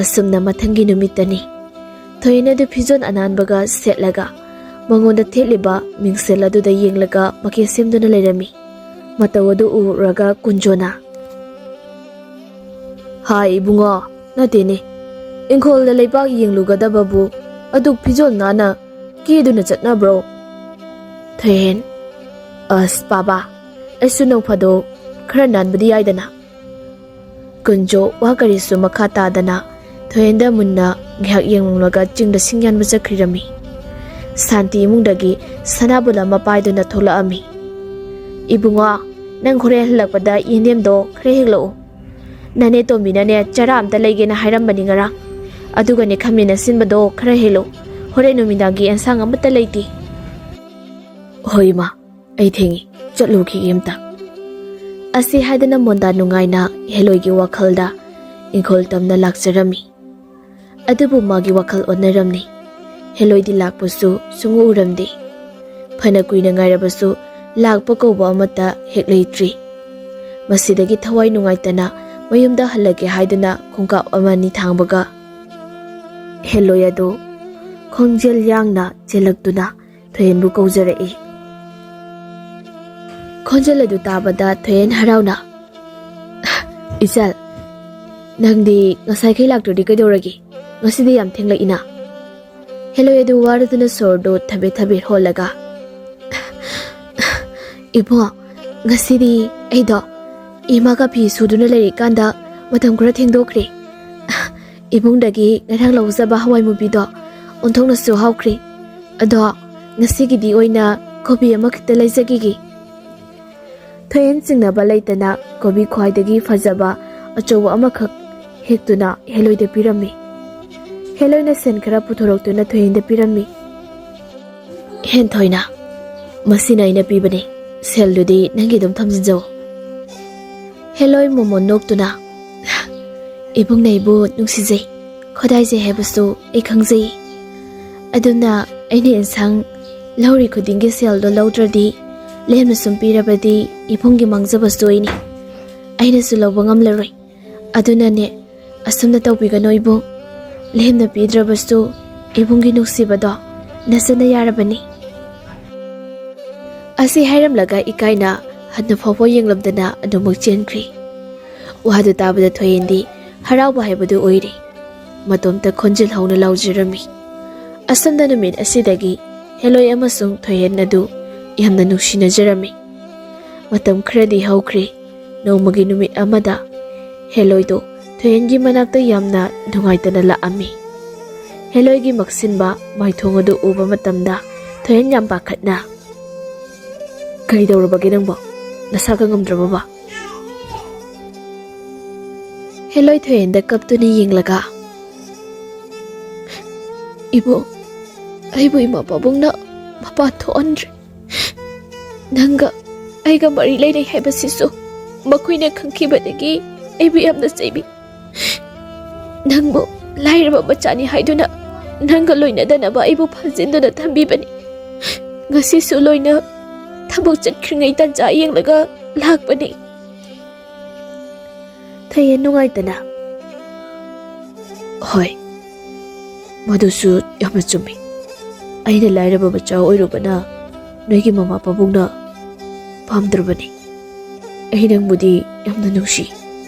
ꯑꯁꯨꯝꯅ ꯃꯊꯪꯒꯤ ꯅꯨꯃꯤꯠꯇꯅꯤ꯫ ꯊꯣꯏꯅ ꯑꯗꯨ ꯐꯤꯖꯣꯜ ꯑꯅꯥꯟꯕꯒ ꯁꯦꯠꯂꯒ ꯃꯉꯣꯟꯗ ꯊꯦꯠꯂꯤꯕ ꯃꯤꯡꯁꯦꯜ ꯑꯗꯨꯗ ꯌꯦꯡꯂꯒ ꯃꯀꯦ ꯁꯦꯝꯗꯨꯅ ꯂꯩꯔꯝꯃꯤ꯫ ꯃꯇꯧ ꯑꯗꯨ ꯎꯔꯒ ꯀꯨꯟꯖꯣꯅ, "ꯍꯥꯏ ꯏꯕꯨꯡꯉꯣ, ꯅꯠꯇꯦꯅꯦ, ꯏꯪꯈꯣꯜꯗ ꯂꯩꯕꯥꯛ ꯌꯦꯡꯂꯨꯒꯗꯕꯕꯨ ꯑꯗꯨꯛ ꯐꯤꯖꯣꯜ ꯅꯥꯟꯅ ꯀꯦꯗꯨꯅ ꯆꯠꯅꯕ꯭ꯔꯣ?" ꯊꯣꯏꯍꯦꯟ, "ꯑꯁ ꯄꯥꯕ, ꯑꯩꯁꯨ ꯅꯣꯡ ꯐꯥꯗꯣꯛ ꯈꯔ ꯅꯥꯟꯕꯗꯤ ꯌꯥꯏꯗꯅ"꯫ ꯀꯨꯟꯖꯣ ꯋꯥ ꯀꯔꯤꯁꯨ ꯃꯈꯥ ꯇꯥꯗꯅ ꯊꯣꯏꯍꯦꯟꯗ ꯃꯨꯟꯅ ꯉꯥꯏꯍꯥꯛ ꯌꯦꯡꯂꯝꯂꯒ ꯆꯤꯡꯗ ꯁꯤꯡ ꯌꯥꯟꯕ ꯆꯠꯈ꯭ꯔꯤꯔꯝꯃꯤ꯫ ꯁꯥꯟꯇꯤ ꯏꯃꯨꯡꯗꯒꯤ ꯁꯅꯥꯕꯨꯜ ꯑꯃ ꯄꯥꯏꯗꯨꯅ ꯊꯣꯛꯂꯛꯑꯝꯃꯤ꯫ "ꯏꯕꯨꯡꯉꯣ, ꯅꯪ ꯍꯣꯔꯦꯟ ꯍꯜꯂꯛꯄꯗ ꯌꯦꯟꯗꯦꯝꯗꯣ ꯈꯔ ꯍꯦꯛꯂꯛꯎ꯫ ꯅꯅꯦ ꯇꯣꯝꯕꯤꯅꯅꯦ ꯆꯔꯥ ꯑꯝꯇ ꯂꯩꯒꯦꯅ ꯍꯥꯏꯔꯝꯕꯅꯤ ꯉꯔꯥꯡ꯫ ꯑꯗꯨꯒꯅꯦ ꯈꯥꯃꯦꯟ ꯑꯁꯤꯟꯕꯗꯣ ꯈꯔ ꯍꯦꯛꯂꯛꯎ꯫ ꯍꯣꯔꯦꯟ ꯅꯨꯃꯤꯗꯥꯡꯒꯤ ꯑꯦꯟꯁꯥꯡ ꯑꯃꯠꯇ ꯂꯩꯇꯦ"꯫ "ꯍꯣꯏ ꯏꯃꯥ, ꯑꯩ ꯊꯦꯡꯉꯤ, ꯆꯠꯂꯨꯈꯤꯒꯦ ꯑꯝꯇ"꯫ ꯑꯁꯤ ꯍꯥꯏꯗꯅ ꯃꯣꯟꯗꯥ ꯅꯨꯡꯉꯥꯏꯅ ꯍꯦꯂꯣꯏꯒꯤ ꯋꯥꯈꯜꯗ ꯏꯪꯈꯣꯜ ꯇꯝꯅ ꯂꯥꯛꯆꯔꯝꯃꯤ꯫ ꯑꯗꯨꯕꯨ ꯃꯥꯒꯤ ꯋꯥꯈꯜ ꯑꯣꯟꯅꯔꯝꯃꯤ꯫ ꯍꯦꯂꯣꯏꯗꯤ ꯂꯥꯛꯄꯁꯨ ꯁꯨꯡꯎ ꯎꯔꯝꯗꯦ꯫ ꯐꯅ ꯀꯨꯏꯅ ꯉꯥꯏꯔꯕꯁꯨ ꯂꯥꯛꯄ ꯀꯧꯕ ꯑꯃꯠꯇ ꯍꯦꯛ ꯂꯩꯇ꯭ꯔꯤ꯫ ꯃꯁꯤꯗꯒꯤ ꯊꯋꯥꯏ ꯅꯨꯡꯉꯥꯏꯇꯅ ꯃꯌꯨꯝꯗ ꯍꯜꯂꯒꯦ ꯍꯥꯏꯗꯨꯅ ꯈꯣꯡꯀꯥꯞ ꯑꯃ ꯑꯅꯤ ꯊꯥꯡꯕꯒ ꯍꯦꯂꯣꯏ ꯑꯗꯨ ꯈꯣꯡꯖꯦꯜ ꯌꯥꯡꯅ ꯆꯦꯜꯂꯛꯇꯨꯅ ꯊꯣꯏꯍꯦꯟꯕꯨ ꯀꯧꯖꯔꯛꯏ꯫ ꯈꯣꯟꯖꯦꯜ ꯑꯗꯨ ꯇꯥꯕꯗ ꯊꯣꯏꯍꯦꯟ ꯍꯔꯥꯎꯅ, "ꯏꯆꯜ, ꯅꯪꯗꯤ ꯉꯁꯥꯏꯈꯩ ꯂꯥꯛꯇ꯭ꯔꯗꯤ ꯀꯩꯗꯧꯔꯒꯦ? ꯉꯁꯤꯗꯤ ꯌꯥꯝ ꯊꯦꯡꯂꯛꯏꯅ?" ꯍꯦꯂꯣꯏ ꯑꯗꯨ ꯋꯥꯔꯗꯨꯅ ꯁꯣꯔꯗꯨ ꯊꯕꯦꯠ ꯊꯕꯦꯠ ꯍꯣꯜꯂꯒ, "ꯏꯕꯨꯡ, ꯉꯁꯤꯗꯤ ꯑꯩꯗꯣ ꯏꯃꯥꯒ ꯐꯤ ꯁꯨꯗꯨꯅ ꯂꯩꯔꯤꯀꯥꯟꯗ ꯃꯇꯝ ꯈꯔ ꯊꯦꯡꯗꯣꯛꯈ꯭ꯔꯦ꯫ ꯏꯕꯨꯡꯗꯒꯤ ꯉꯔꯥꯡ ꯂꯧꯖꯕ ꯍꯋꯥꯏ ꯃꯨꯕꯤꯗꯣ ꯑꯣꯟꯊꯣꯛꯅꯁꯨ ꯍꯥꯎꯈ꯭ꯔꯦ꯫ ꯑꯗꯣ ꯉꯁꯤꯒꯤꯗꯤ ꯑꯣꯏꯅ ꯀꯣꯕꯤ ꯑꯃꯈꯛꯇ ꯂꯩꯖꯈꯤꯒꯦ꯫" ꯊꯣꯏꯍꯦꯟ ꯆꯤꯡꯅꯕ ꯂꯩꯇꯅ ꯀꯣꯕꯤ ꯈ꯭ꯋꯥꯏꯗꯒꯤ ꯐꯖꯕ ꯑꯆꯧꯕ ꯑꯃꯈꯛ ꯍꯦꯛꯇꯨꯅ ꯍꯦꯂꯣꯏꯗ ꯄꯤꯔꯝꯃꯤ꯫ ꯍꯦꯂꯣꯏꯅ ꯁꯦꯟ ꯈꯔ ꯄꯨꯊꯣꯔꯛꯇꯨꯅ ꯊꯣꯏꯍꯦꯟꯗ ꯄꯤꯔꯝꯃꯤ꯫ "ꯍꯦꯟꯊꯣꯏꯅ, ꯃꯁꯤꯅ ꯑꯩꯅ ꯄꯤꯕꯅꯤ꯫ ꯁꯦꯜꯗꯨꯗꯤ ꯅꯪꯒꯤ ꯑꯗꯨꯝ ꯊꯝꯖꯤꯟꯖꯧ꯫" ꯍꯦꯂꯣꯏ ꯃꯣꯃꯣꯟ ꯅꯣꯛꯇꯨꯅ, "ꯏꯕꯨꯡꯅ ꯑꯩꯕꯨ ꯅꯨꯡꯁꯤꯖꯩ, ꯈꯣꯏꯗꯥꯏꯖꯩ ꯍꯥꯏꯕꯁꯨ ꯑꯩ ꯈꯪꯖꯩ꯫ ꯑꯗꯨꯅ ꯑꯩꯅ ꯑꯦꯟꯁꯥꯡ ꯂꯧꯔꯤ ꯈꯨꯗꯤꯡꯒꯤ ꯁꯦꯜꯗꯣ ꯂꯧꯗ꯭ꯔꯗꯤ, ꯂꯦꯝꯅ ꯁꯨꯝ ꯄꯤꯔꯕꯗꯤ ꯏꯕꯨꯡꯒꯤ ꯃꯥꯡꯖꯕꯁꯨ ꯑꯣꯏꯅꯤ꯫ ꯑꯩꯅꯁꯨ ꯂꯧꯕ ꯉꯝꯂꯔꯣꯏ꯫ ꯑꯗꯨꯅꯅꯦ, ꯑꯁꯨꯝꯅ ꯇꯧꯕꯤꯒꯅꯨ ꯏꯕꯨꯡ꯫ ꯂꯦꯝꯅ ꯄꯤꯗ꯭ꯔꯕꯁꯨ ꯏꯕꯨꯡꯒꯤ ꯅꯨꯡꯁꯤꯕꯗꯣ ꯅꯆꯟꯅ ꯌꯥꯔꯕꯅꯤ꯫" ꯑꯁꯤ ꯍꯥꯏꯔꯝꯂꯒ ꯏꯀꯥꯏꯅ ꯍꯟꯅ ꯐꯥꯎꯕ ꯌꯦꯡꯂꯝꯗꯅ ꯑꯗꯨꯃꯛ ꯆꯦꯟꯈ꯭ꯔꯤ꯫ ꯋꯥꯗꯨ ꯇꯥꯕꯗ ꯊꯣꯏꯍꯦꯟꯗꯤ ꯍꯔꯥꯎꯕ ꯍꯥꯏꯕꯗꯨ ꯑꯣꯏꯔꯦ꯫ ꯃꯇꯣꯝꯇ ꯈꯣꯟꯖꯦꯜ ꯍꯧꯅ ꯂꯥꯎꯖꯔꯝꯃꯤ꯫ ꯑꯁꯨꯝꯅ ꯅꯨꯃꯤꯠ ꯑꯁꯤꯗꯒꯤ ꯍꯦꯂꯣꯏ ꯑꯃꯁꯨꯡ ꯊꯣꯏꯍꯦꯟ ꯑꯗꯨ ꯌꯥꯝꯅ ꯅꯨꯡꯁꯤꯅꯖꯔꯝꯃꯤ꯫ ꯃꯇꯝ ꯈꯔꯗꯤ ꯍꯧꯈ꯭ꯔꯦ꯫ ꯅꯣꯡꯃꯒꯤ ꯅꯨꯃꯤꯠ ꯑꯃꯗ ꯍꯦꯂꯣꯏꯗꯨ ꯊꯣꯏꯍꯦꯟꯒꯤ ꯃꯅꯥꯛꯇ ꯌꯥꯝꯅ ꯅꯨꯡꯉꯥꯏꯇꯅ ꯂꯥꯛꯑꯝꯃꯤ꯫ ꯍꯦꯂꯣꯏꯒꯤ ꯃꯛꯁꯤꯟꯕ ꯃꯥꯏꯊꯣꯡ ꯑꯗꯨ ꯎꯕ ꯃꯇꯝꯗ ꯊꯣꯏꯍꯦꯟ ꯌꯥꯝ ꯄꯥꯈꯠꯅ, "ꯀꯔꯤ ꯇꯧꯔꯕꯒꯦ ꯅꯪꯕꯣ? ꯅꯁꯥꯒ ꯉꯝꯗ꯭ꯔꯕꯕ?" ꯍꯦꯂꯣꯏ ꯊꯣꯏꯍꯦꯟꯗ ꯀꯞꯇꯨꯅ ꯌꯦꯡꯂꯒ, "ꯏꯕꯨꯡ, ꯑꯩꯕꯨ ꯏꯃꯥ ꯄꯥꯕꯨꯡꯅ ꯃꯄꯥꯟ ꯊꯣꯛꯍꯟꯗ꯭ꯔꯦ꯫ ꯅꯪꯒ ꯑꯩꯒ ꯃꯔꯤ ꯂꯩꯅꯩ ꯍꯥꯏꯕꯁꯤꯁꯨ ꯃꯈꯣꯏꯅ ꯈꯪꯈꯤꯕꯗꯒꯤ ꯑꯩꯕꯨ ꯌꯥꯝꯅ ꯆꯩꯕꯤ꯫ ꯅꯪꯕꯨ ꯂꯥꯏꯔꯕ ꯃꯆꯥꯅꯤ ꯍꯥꯏꯗꯨꯅ ꯅꯪꯒ ꯂꯣꯏꯅꯗꯅꯕ ꯑꯩꯕꯨ ꯐꯥꯖꯤꯟꯗꯨꯅ ꯊꯝꯕꯤꯕꯅꯤ꯫ ꯉꯁꯤꯁꯨ ꯂꯣꯏꯅ ꯊꯕꯛ ꯆꯠꯈ꯭ꯔꯤꯉꯩ ꯇꯥꯟꯖꯥ ꯌꯦꯡꯂꯒ ꯂꯥꯛꯄꯅꯤ꯫ ꯊꯣꯏꯍꯦꯟ ꯅꯨꯡꯉꯥꯏꯇꯅ, "ꯍꯣꯏ, ꯃꯗꯨꯁꯨ ꯌꯥꯝꯅ ꯆꯨꯝꯃꯤ꯫ ꯑꯩꯅ ꯂꯥꯏꯔꯕ ꯃꯆꯥ ꯑꯣꯏꯔꯨꯕꯅ ꯅꯣꯏꯒꯤ ꯃꯃꯥ ꯄꯥꯕꯨꯡꯅ ꯄꯥꯝꯗ꯭ꯔꯕꯅꯤ꯫ ꯑꯩ ꯅꯪꯕꯨꯗꯤ ꯌꯥꯝꯅ ꯅꯨꯡꯁꯤ꯫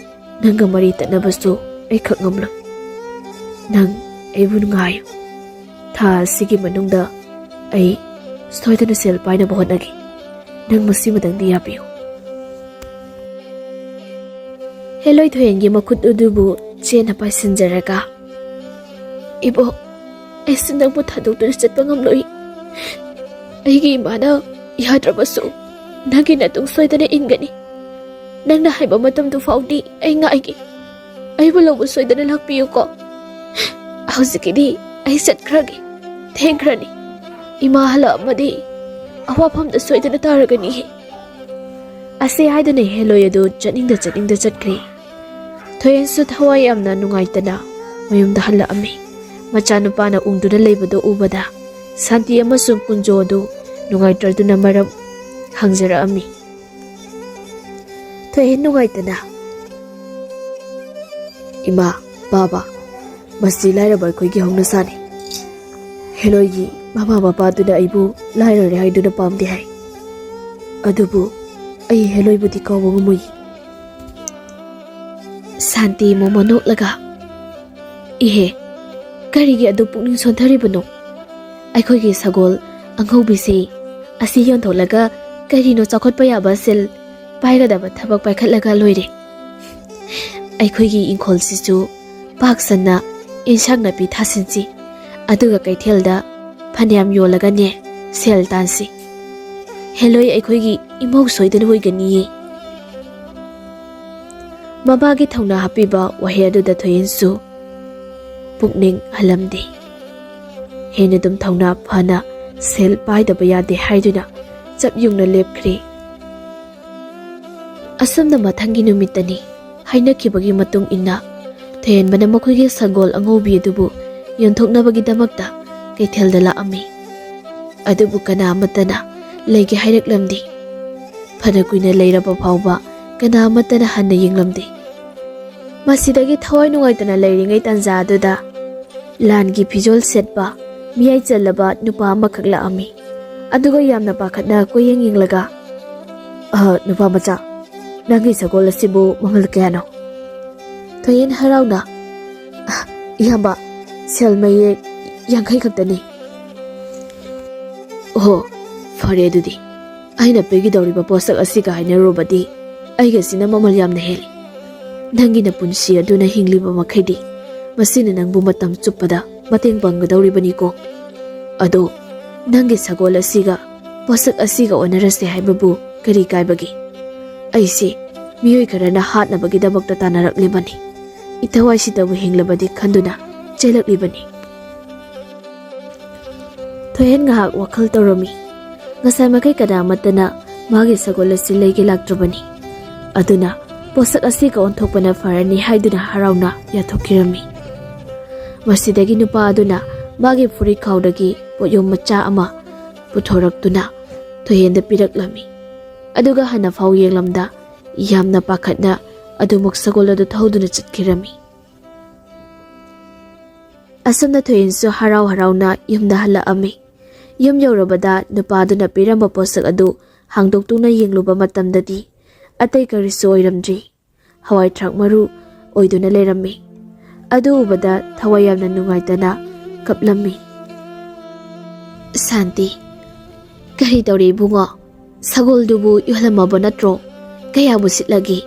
ꯅꯪꯒ ꯃꯔꯤ ꯇꯠꯅꯕꯁꯨ ꯑꯩ ꯈꯛ ꯉꯝꯂꯣꯏ꯫ ꯅꯪ ꯑꯩꯕꯨ ꯉꯥꯏꯌꯨ꯫ ꯊꯥ ꯑꯁꯤꯒꯤ ꯃꯅꯨꯡꯗ ꯑꯩ ꯁꯣꯏꯗꯅ ꯁꯦꯜ ꯄꯥꯏꯅꯕ ꯍꯣꯠꯅꯒꯦ꯫ ꯅꯪ ꯃꯁꯤꯃꯗꯪꯗꯤ ꯌꯥꯕꯤꯌꯨ꯫" ꯍꯦꯂꯣꯏ ꯊꯣꯏꯍꯦꯟꯒꯤ ꯃꯈꯨꯠ ꯑꯗꯨꯕꯨ ꯆꯦꯠꯅ ꯄꯥꯏꯁꯤꯟꯖꯔꯒ, "ꯏꯕꯣꯛ, ꯑꯩꯁꯨ ꯅꯪꯕꯨ ꯊꯥꯗꯣꯛꯇꯨꯅ ꯆꯠꯄ ꯉꯝꯂꯣꯏ꯫ ꯑꯩꯒꯤ ꯏꯃꯥꯅ ꯌꯥꯗ꯭ꯔꯕꯁꯨ ꯅꯪꯒꯤ ꯅꯇꯨꯡ ꯁꯣꯏꯗꯅ ꯏꯟꯒꯅꯤ꯫ ꯅꯪꯅ ꯍꯥꯏꯕ ꯃꯇꯝꯗꯨ ꯐꯥꯎꯗꯤ ꯑꯩ ꯉꯥꯏꯒꯦ꯫ ꯑꯩꯕꯨ ꯂꯧꯕ ꯁꯣꯏꯗꯅ ꯂꯥꯛꯄꯤꯌꯨꯀꯣ꯫ ꯍꯧꯖꯤꯛꯀꯤꯗꯤ ꯑꯩ ꯆꯠꯈ꯭ꯔꯒꯦ꯫ ꯊꯦꯡꯈ꯭ꯔꯅꯤ꯫ ꯏꯃꯥ ꯍꯜꯂꯛꯑꯝꯃꯗꯤ ꯑꯋꯥꯐꯝꯗ ꯁꯣꯏꯗꯅ ꯇꯥꯔꯒꯅꯤꯍꯦ꯫" ꯑꯁꯤ ꯍꯥꯏꯗꯨꯅ ꯍꯦꯂꯣꯏ ꯑꯗꯨ ꯆꯠꯅꯤꯡꯗ ꯆꯠꯅꯤꯡꯗ ꯆꯠꯈ꯭ꯔꯦ꯫ ꯊꯣꯏꯍꯦꯟꯁꯨ ꯊꯋꯥꯏ ꯌꯥꯝꯅ ꯅꯨꯡꯉꯥꯏꯇꯅ ꯃꯌꯨꯝꯗ ꯍꯜꯂꯛꯑꯝꯃꯤ꯫ ꯃꯆꯥꯅꯨꯄꯥꯅ ꯎꯪꯗꯨꯅ ꯂꯩꯕꯗꯨ ꯎꯕꯗ ꯁꯥꯟꯇꯤ ꯑꯃꯁꯨꯡ ꯀꯨꯟꯖꯣ ꯑꯗꯨ ꯅꯨꯡꯉꯥꯏꯇ꯭ꯔꯗꯨꯅ ꯃꯔꯝ ꯍꯪꯖꯔꯛꯑꯝꯃꯤ꯫ ꯊꯣꯏꯍꯦꯟ ꯅꯨꯡꯉꯥꯏꯇꯅ, "ꯏꯃꯥ, ꯕꯥꯕꯥ, ꯃꯁꯤ ꯂꯥꯏꯔꯕ ꯑꯩꯈꯣꯏꯒꯤ ꯍꯧꯅꯁꯥꯅꯤ꯫ ꯍꯦꯂꯣꯏꯒꯤ ꯃꯃꯥ ꯃꯄꯥꯗꯨꯅ ꯑꯩꯕꯨ ꯂꯥꯏꯔꯔꯦ ꯍꯥꯏꯗꯨꯅ ꯄꯥꯝꯗꯦ ꯍꯥꯏ꯫ ꯑꯗꯨꯕꯨ ꯑꯩ ꯍꯦꯂꯣꯏꯕꯨꯗꯤ ꯀꯥꯎꯕ ꯉꯝꯃꯣꯏ꯫" ꯁꯥꯟꯇꯤ ꯃꯣꯃꯣ ꯅꯣꯛꯂꯒ, "ꯏꯍꯦ, ꯀꯔꯤꯒꯤ ꯑꯗꯨ ꯄꯨꯛꯅꯤꯡ ꯁꯣꯟꯊꯔꯤꯕꯅꯣ? ꯑꯩꯈꯣꯏꯒꯤ ꯁꯒꯣꯜ ꯑꯉꯧꯕꯤꯁꯤ ꯑꯁꯤ ꯌꯣꯟꯊꯣꯛꯂꯒ ꯀꯔꯤꯅꯣ ꯆꯥꯎꯈꯠꯄ ꯌꯥꯕ ꯁꯦꯜ ꯄꯥꯏꯒꯗꯕ ꯊꯕꯛ ꯄꯥꯏꯈꯠꯂꯒ ꯂꯣꯏꯔꯦ꯫ ꯑꯩꯈꯣꯏꯒꯤ ꯏꯪꯈꯣꯜꯁꯤꯁꯨ ꯄꯥꯛ ꯁꯟꯅ ꯏꯟꯁꯥꯡ ꯅꯥꯄꯤ ꯊꯥꯁꯤꯟꯁꯤ, ꯑꯗꯨꯒ ꯀꯩꯊꯦꯜꯗ ꯐꯅꯌꯥꯝ ꯌꯣꯜꯂꯒꯅꯦ ꯁꯦꯜ ꯇꯥꯟꯁꯤ꯫ ꯍꯦꯂꯣꯏ ꯑꯩꯈꯣꯏꯒꯤ ꯏꯃꯧ ꯁꯣꯏꯗꯅ ꯑꯣꯏꯒꯅꯤꯌꯦ꯫" ꯃꯃꯥꯒꯤ ꯊꯧꯅꯥ ꯍꯥꯞꯄꯤꯕ ꯋꯥꯍꯩ ꯑꯗꯨꯗ ꯊꯣꯏꯍꯦꯟꯁꯨ ꯄꯨꯛꯅꯤꯡ ꯍꯜꯂꯝꯗꯦ꯫ ꯍꯦꯟꯅ ꯑꯗꯨꯝ ꯊꯧꯅꯥ ꯐꯅ ꯁꯦꯜ ꯄꯥꯏꯗꯕ ꯌꯥꯗꯦ ꯍꯥꯏꯗꯨꯅ ꯆꯞ ꯌꯨꯡꯅ ꯂꯦꯞꯈ꯭ꯔꯦ꯫ ꯑꯁꯨꯝꯅ ꯃꯊꯪꯒꯤ ꯅꯨꯃꯤꯠꯇꯅꯤ ꯍꯥꯏꯅꯈꯤꯕꯒꯤ ꯃꯇꯨꯡ ꯏꯟꯅ ꯊꯣꯏꯍꯦꯟꯕꯅ ꯃꯈꯣꯏꯒꯤ ꯁꯒꯣꯜ ꯑꯉꯧꯕꯤ ꯑꯗꯨꯕꯨ ꯌꯣꯟꯊꯣꯛꯅꯕꯒꯤꯗꯃꯛꯇ ꯀꯩꯊꯦꯜꯗ ꯂꯥꯛꯑꯝꯃꯤ꯫ ꯑꯗꯨꯕꯨ ꯀꯅꯥ ꯑꯃꯠꯇꯅ ꯂꯩꯒꯦ ꯍꯥꯏꯔꯛꯂꯝꯗꯦ꯫ ꯐꯅ ꯀꯨꯏꯅ ꯂꯩꯔꯕ ꯐꯥꯎꯕ ꯀꯅꯥ ꯑꯃꯠꯇꯅ ꯍꯟꯅ ꯌꯦꯡꯂꯝꯗꯦ꯫ ꯃꯁꯤꯗꯒꯤ ꯊꯋꯥꯏ ꯅꯨꯡꯉꯥꯏꯇꯅ ꯂꯩꯔꯤꯉꯩ ꯇꯥꯟꯖꯥ ꯑꯗꯨꯗ ꯂꯥꯟꯒꯤ ꯐꯤꯖꯣꯜ ꯁꯦꯠꯄ, ꯃꯤꯌꯥꯏ ꯆꯜꯂꯕ ꯅꯨꯄꯥ ꯑꯃꯈꯛ ꯂꯥꯛꯑꯝꯃꯤ꯫ ꯑꯗꯨꯒ ꯌꯥꯝꯅ ꯄꯥꯈꯠꯅ ꯀꯣꯏꯌꯦꯡ ꯌꯦꯡꯂꯒ, "ꯑ, ꯅꯨꯄꯥ ꯃꯆꯥ, ꯅꯪꯒꯤ ꯁꯒꯣꯜ ꯑꯁꯤꯕꯨ ꯃꯃꯜ ꯀꯌꯥꯅꯣ?" ꯊꯣꯏꯍꯦꯟ ꯍꯔꯥꯎꯅ, "ꯑ, ꯏꯌꯥꯝꯕ, ꯁꯦꯜ ꯃꯌꯦꯛ ꯌꯥꯡꯈꯩ ꯈꯛꯇꯅꯤ꯫" "ꯑꯣꯍꯣ, ꯐꯔꯦ ꯑꯗꯨꯗꯤ꯫ ꯑꯩꯅ ꯄꯤꯒꯗꯧꯔꯤꯕ ꯄꯣꯠꯁꯛ ꯑꯁꯤꯒ ꯍꯥꯏꯅꯔꯨꯕꯗꯤ ꯑꯩꯒꯤꯁꯤꯅ ꯃꯃꯜ ꯌꯥꯝꯅ ꯍꯦꯜꯂꯤ꯫ ꯅꯪꯒꯤ ꯅꯄꯨꯟꯁꯤ ꯑꯗꯨꯅ ꯍꯤꯡꯂꯤꯕ ꯃꯈꯩꯗꯤ ꯃꯁꯤꯅ ꯅꯪꯕꯨ ꯃꯇꯝ ꯆꯨꯞꯄꯗ ꯃꯇꯦꯡ ꯄꯥꯡꯒꯗꯧꯔꯤꯕꯅꯤꯀꯣ꯫ ꯑꯗꯣ ꯅꯪꯒꯤ ꯁꯒꯣꯜ ꯑꯁꯤꯒ ꯄꯣꯠꯁꯛ ꯑꯁꯤꯒ ꯑꯣꯟꯅꯔꯁꯦ ꯍꯥꯏꯕꯕꯨ ꯀꯔꯤ ꯀꯥꯏꯕꯒꯦ? ꯑꯩꯁꯦ ꯃꯤꯑꯣꯏ ꯈꯔꯅ ꯍꯥꯠꯅꯕꯒꯤꯗꯃꯛꯇ ꯇꯥꯟꯅꯔꯛꯂꯤꯕꯅꯤ꯫ ꯏꯊꯋꯥꯏꯁꯤꯗꯕꯨ ꯍꯤꯡꯂꯕꯗꯤ ꯈꯟꯗꯨꯅ ꯆꯦꯜꯂꯛꯂꯤꯕꯅꯤ꯫" ꯊꯣꯏꯍꯦꯟ ꯉꯥꯏꯍꯥꯛ ꯋꯥꯈꯜ ꯇꯧꯔꯝꯃꯤ꯫ ꯉꯁꯥꯏ ꯃꯈꯩ ꯀꯅꯥ ꯑꯃꯠꯇꯅ ꯃꯥꯒꯤ ꯁꯒꯣꯜ ꯑꯁꯤ ꯂꯩꯒꯦ ꯂꯥꯛꯇ꯭ꯔꯕꯅꯤ꯫ ꯑꯗꯨꯅ ꯄꯣꯠꯁꯛ ꯑꯁꯤꯒ ꯑꯣꯟꯊꯣꯛꯄꯅ ꯐꯔꯅꯤ ꯍꯥꯏꯗꯨꯅ ꯍꯔꯥꯎꯅ ꯌꯥꯊꯣꯛꯈꯤꯔꯝꯃꯤ꯫ ꯃꯁꯤꯗꯒꯤ ꯅꯨꯄꯥ ꯑꯗꯨꯅ ꯃꯥꯒꯤ ꯐꯨꯔꯤꯠꯈꯥꯎꯗꯒꯤ ꯄꯣꯠꯌꯣꯝ ꯃꯆꯥ ꯑꯃ ꯄꯨꯊꯣꯔꯛꯇꯨꯅ ꯊꯣꯏꯍꯦꯟꯗ ꯄꯤꯔꯛꯂꯝꯃꯤ꯫ ꯑꯗꯨꯒ ꯍꯟꯅ ꯐꯥꯎ ꯌꯦꯡꯂꯝꯗ ꯌꯥꯝꯅ ꯄꯥꯈꯠꯅ ꯑꯗꯨꯃꯛ ꯁꯒꯣꯜ ꯑꯗꯨ ꯊꯧꯗꯨꯅ ꯆꯠꯈꯤꯔꯝꯃꯤ꯫ ꯑꯁꯨꯝꯅ ꯊꯣꯏꯍꯦꯟꯁꯨ ꯍꯔꯥꯎ ꯍꯔꯥꯎꯅ ꯌꯨꯝꯗ ꯍꯜꯂꯛꯑꯝꯃꯤ꯫ ꯌꯨꯝ ꯌꯧꯔꯕꯗ ꯅꯨꯄꯥꯗꯨꯅ ꯄꯤꯔꯝꯕ ꯄꯣꯠꯁꯛ ꯑꯗꯨ ꯍꯥꯡꯗꯣꯛꯇꯨꯅ ꯌꯦꯡꯂꯨꯕ ꯃꯇꯝꯗꯗꯤ ꯑꯇꯩ ꯀꯔꯤꯁꯨ ꯑꯣꯏꯔꯝꯗ꯭ꯔꯤ꯫ ꯍꯋꯥꯏ ꯊ꯭ꯔꯥꯛ ꯃꯔꯨ ꯑꯣꯏꯗꯨꯅ ꯂꯩꯔꯝꯃꯤ꯫ ꯑꯗꯨ ꯎꯕꯗ ꯊꯋꯥꯏ ꯌꯥꯝꯅ ꯅꯨꯡꯉꯥꯏꯇꯅ ꯀꯞꯂꯝꯃꯤ꯫ ꯁꯥꯟꯇꯤ, "ꯀꯔꯤ ꯇꯧꯔꯦ ꯏꯕꯨꯡꯉꯣ? ꯁꯒꯣꯜꯗꯨꯕꯨ ꯌꯣꯜꯂꯝꯃꯕ ꯅꯠꯇ꯭ꯔꯣ? ꯀꯌꯥꯕꯨ ꯁꯤꯠꯂꯒꯦ?"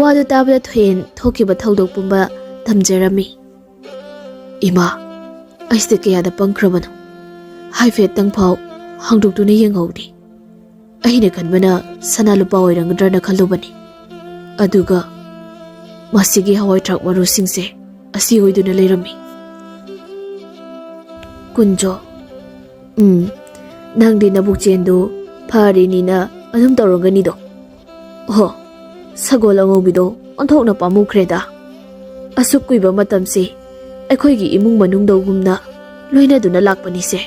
ꯋꯥꯗꯨ ꯇꯥꯕꯗ ꯊꯣꯏꯍꯦꯟ ꯊꯣꯛꯈꯤꯕ ꯊꯧꯗꯣꯛ ꯄꯨꯝꯕ ꯇꯝꯖꯔꯝꯃꯤ꯫ "ꯏꯃꯥ, ꯑꯩꯁꯦ ꯀꯌꯥꯗ ꯄꯪꯈ꯭ꯔꯕꯅꯣ? ꯍꯥꯏꯐꯦꯠꯇꯪ ꯐꯥꯎ ꯍꯥꯡꯗꯣꯛꯇꯨꯅ ꯌꯦꯡꯍꯧꯗꯦ꯫ ꯑꯩꯅ ꯈꯟꯕꯅ ꯁꯅꯥ ꯂꯨꯄꯥ ꯑꯣꯏꯔꯝꯒꯗ꯭ꯔꯅ ꯈꯜꯂꯨꯕꯅꯤ꯫ ꯑꯗꯨꯒ ꯃꯁꯤꯒꯤ ꯍꯋꯥꯏ ꯊ꯭ꯔꯥꯛ ꯃꯔꯨꯁꯤꯡꯁꯦ ꯑꯁꯤ ꯑꯣꯏꯗꯨꯅ ꯂꯩꯔꯝꯃꯤ꯫" ꯀꯨꯟꯖꯣ, "ꯎꯝ, ꯅꯪꯗꯤ ꯅꯕꯨꯛ ꯆꯦꯟꯗꯨ ꯐꯔꯤꯅꯤꯅ ꯑꯗꯨꯝ ꯇꯧꯔꯝꯒꯅꯤꯗꯣ꯫ ꯑꯣꯍꯣ, ꯁꯒꯣꯜ ꯑꯉꯧꯕꯤꯗꯣ ꯑꯣꯟꯊꯣꯛꯅ ꯄꯥꯝꯃꯨꯈ꯭ꯔꯦꯗ꯫ ꯑꯁꯨꯛ ꯀꯨꯏꯕ ꯃꯇꯝꯁꯤ ꯑꯩꯈꯣꯏꯒꯤ ꯏꯃꯨꯡ ꯃꯅꯨꯡꯗꯒꯨꯝꯅ ꯂꯣꯏꯅꯗꯨꯅ ꯂꯥꯛꯄꯅꯤꯁꯦ꯫"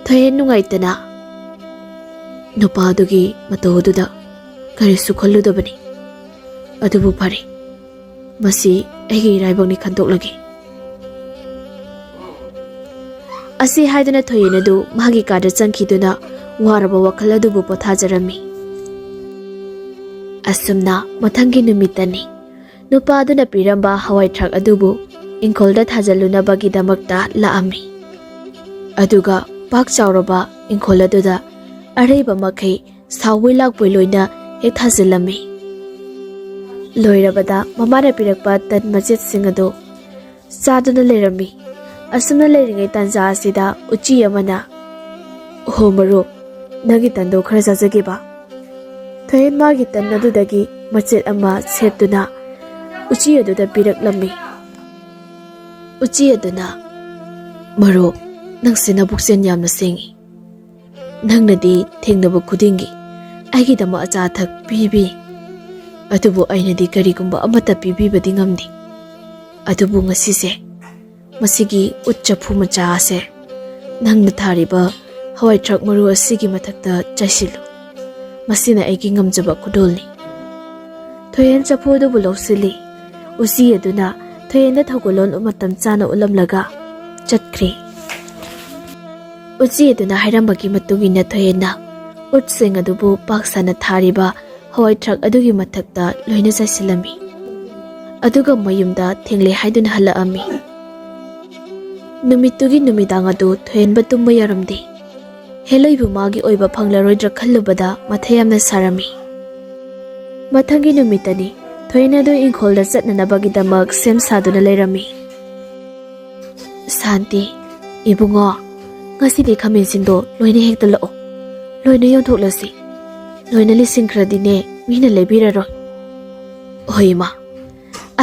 ꯊꯣꯏꯍꯦꯟ ꯅꯨꯡꯉꯥꯏꯇꯅ, "ꯅꯨꯄꯥꯗꯨꯒꯤ ꯃꯇꯧ ꯑꯗꯨꯗ ꯀꯔꯤꯁꯨ ꯈꯜꯂꯨꯗꯕꯅꯤ꯫ ꯑꯗꯨꯕꯨ ꯐꯔꯦ, ꯃꯁꯤ ꯑꯩꯒꯤ ꯏꯔꯥꯏꯕꯛꯅꯤ, ꯈꯟꯗꯣꯛꯂꯒꯦ"꯫ ꯑꯁꯤ ꯍꯥꯏꯗꯨꯅ ꯊꯣꯏꯍꯦꯟ ꯑꯗꯨ ꯃꯥꯒꯤ ꯀꯥꯗ ꯆꯪꯈꯤꯗꯨꯅ ꯋꯥꯔꯕ ꯋꯥꯈꯜ ꯑꯗꯨꯕꯨ ꯄꯣꯊꯥꯖꯔꯝꯃꯤ꯫ ꯑꯁꯨꯝꯅ ꯃꯊꯪꯒꯤ ꯅꯨꯃꯤꯠꯇꯅꯤ꯫ ꯅꯨꯄꯥ ꯑꯗꯨꯅ ꯄꯤꯔꯝꯕ ꯍꯋꯥꯏ ꯊ꯭ꯔꯥꯛ ꯑꯗꯨꯕꯨ ꯏꯪꯈꯣꯜꯗ ꯊꯥꯖꯤꯜꯂꯨꯅꯕꯒꯤꯗꯃꯛꯇ ꯂꯥꯛꯑꯝꯃꯤ꯫ ꯑꯗꯨꯒ ꯄꯥꯛ ꯆꯥꯎꯔꯕ ꯏꯪꯈꯣꯜ ꯑꯗꯨꯗ ꯑꯔꯩꯕ ꯃꯈꯩ ꯁꯥꯎꯕꯣꯏ ꯂꯥꯛꯄꯣꯏ ꯂꯣꯏꯅ ꯍꯦꯛ ꯊꯥꯖꯤꯜꯂꯝꯃꯤ꯫ ꯂꯣꯏꯔꯕꯗ ꯃꯃꯥꯅ ꯄꯤꯔꯛꯄ ꯇꯟ ꯃꯆꯦꯠꯁꯤꯡ ꯑꯗꯨ ꯆꯥꯗꯨꯅ ꯂꯩꯔꯝꯃꯤ꯫ ꯑꯁꯨꯝꯅ ꯂꯩꯔꯤꯉꯩ ꯇꯥꯟꯖꯥ ꯑꯁꯤꯗ ꯎꯆꯤ ꯑꯃꯅ, "ꯑꯣꯍꯣ ꯃꯔꯨꯞ, ꯅꯪꯒꯤ ꯇꯟꯗꯣ ꯈꯔ ꯆꯥꯖꯒꯦꯕ"꯫ ꯊꯣꯏꯍꯦꯟ ꯃꯥꯒꯤ ꯇꯟ ꯑꯗꯨꯗꯒꯤ ꯃꯆꯦꯠ ꯑꯃ ꯁꯦꯠꯇꯨꯅ ꯎꯆꯤ ꯑꯗꯨꯗ ꯄꯤꯔꯛꯂꯝꯃꯤ꯫ ꯎꯆꯤ ꯑꯗꯨꯅ, "ꯃꯔꯨꯞ, ꯅꯪꯁꯦ ꯅꯕꯨꯛꯆꯦꯜ ꯌꯥꯝꯅ ꯁꯦꯡꯉꯤ꯫ ꯅꯪꯅꯗꯤ ꯊꯦꯡꯅꯕ ꯈꯨꯗꯤꯡꯒꯤ ꯑꯩꯒꯤꯗꯃꯛ ꯑꯆꯥ ꯑꯊꯛ ꯄꯤꯕꯤ, ꯑꯗꯨꯕꯨ ꯑꯩꯅꯗꯤ ꯀꯔꯤꯒꯨꯝꯕ ꯑꯃꯠꯇ ꯄꯤꯕꯤꯕꯗꯤ ꯉꯝꯗꯦ꯫ ꯑꯗꯨꯕꯨ ꯉꯁꯤꯁꯦ, ꯃꯁꯤꯒꯤ ꯎꯠ ꯆꯐꯨ ꯃꯆꯥ ꯑꯁꯦ ꯅꯪꯅ ꯊꯥꯔꯤꯕ ꯍꯋꯥꯏ ꯊ꯭ꯔꯥꯛ ꯃꯔꯨ ꯑꯁꯤꯒꯤ ꯃꯊꯛꯇ ꯆꯥꯏꯁꯤꯜꯂꯨ꯫ ꯃꯁꯤꯅ ꯑꯩꯒꯤ ꯉꯝꯖꯕ ꯈꯨꯗꯣꯜꯅꯤ"꯫ ꯊꯣꯏꯍꯦꯟ ꯆꯐꯨ ꯑꯗꯨꯕꯨ ꯂꯧꯁꯤꯜꯂꯤ꯫ ꯎꯆꯤ ꯑꯗꯨꯅ ꯊꯣꯏꯍꯦꯟꯗ ꯊꯧꯒꯜꯂꯣꯟ ꯃꯇꯝ ꯆꯥꯅ ꯎꯠꯂꯝꯂꯒ ꯆꯠꯈ꯭ꯔꯦ꯫ ꯎꯆꯤ ꯑꯗꯨꯅ ꯍꯥꯏꯔꯝꯕꯒꯤ ꯃꯇꯨꯡ ꯏꯟꯅ ꯊꯣꯏꯍꯦꯟꯅ ꯎꯠꯁꯤꯡ ꯑꯗꯨꯕꯨ ꯄꯥꯛ ꯁꯟꯅ ꯊꯥꯔꯤꯕ ꯍꯋꯥꯏ ꯊ꯭ꯔꯥꯛ ꯑꯗꯨꯒꯤ ꯃꯊꯛꯇ ꯂꯣꯏꯅ ꯆꯥꯏꯁꯤꯜꯂꯝꯃꯤ꯫ ꯑꯗꯨꯒ ꯃꯌꯨꯝꯗ ꯊꯦꯡꯂꯦ ꯍꯥꯏꯗꯨꯅ ꯍꯜꯂꯛꯑꯝꯃꯤ꯫ ꯅꯨꯃꯤꯠꯇꯨꯒꯤ ꯅꯨꯃꯤꯗꯥꯡ ꯑꯗꯨ ꯊꯣꯏꯍꯦꯟꯕ ꯇꯨꯝꯕ ꯌꯥꯔꯝꯗꯦ꯫ ꯍꯦꯂꯣꯏꯕꯨ ꯃꯥꯒꯤ ꯑꯣꯏꯕ ꯐꯪꯂꯔꯣꯏꯗ꯭ꯔꯥ ꯈꯜꯂꯨꯕꯗ ꯃꯊꯥ ꯌꯥꯝꯅ ꯁꯥꯔꯝꯃꯤ꯫ ꯃꯊꯪꯒꯤ ꯅꯨꯃꯤꯠꯇꯅꯤ꯫ ꯊꯣꯏꯍꯦꯟ ꯑꯗꯨ ꯏꯪꯈꯣꯜꯗ ꯆꯠꯅꯅꯕꯒꯤꯗꯃꯛ ꯁꯦꯝ ꯁꯥꯗꯨꯅ ꯂꯩꯔꯝꯃꯤ꯫ "ꯁꯥꯟꯇꯤ, ꯏꯕꯨꯡꯉꯣ, ꯉꯁꯤꯗꯤ ꯈꯥꯃꯦꯟꯁꯤꯡꯗꯣ ꯂꯣꯏꯅ ꯍꯦꯛꯇ ꯂꯥꯛꯑꯣ꯫ ꯂꯣꯏꯅ ꯌꯣꯟꯊꯣꯛꯂꯁꯤ꯫ ꯂꯣꯏꯅ ꯂꯤꯁꯤꯡꯈ꯭ꯔꯗꯤꯅꯦ, ꯃꯤꯅ ꯂꯩꯕꯤꯔꯔꯣꯏ"꯫ "ꯍꯣꯏ, ꯏꯃꯥ"꯫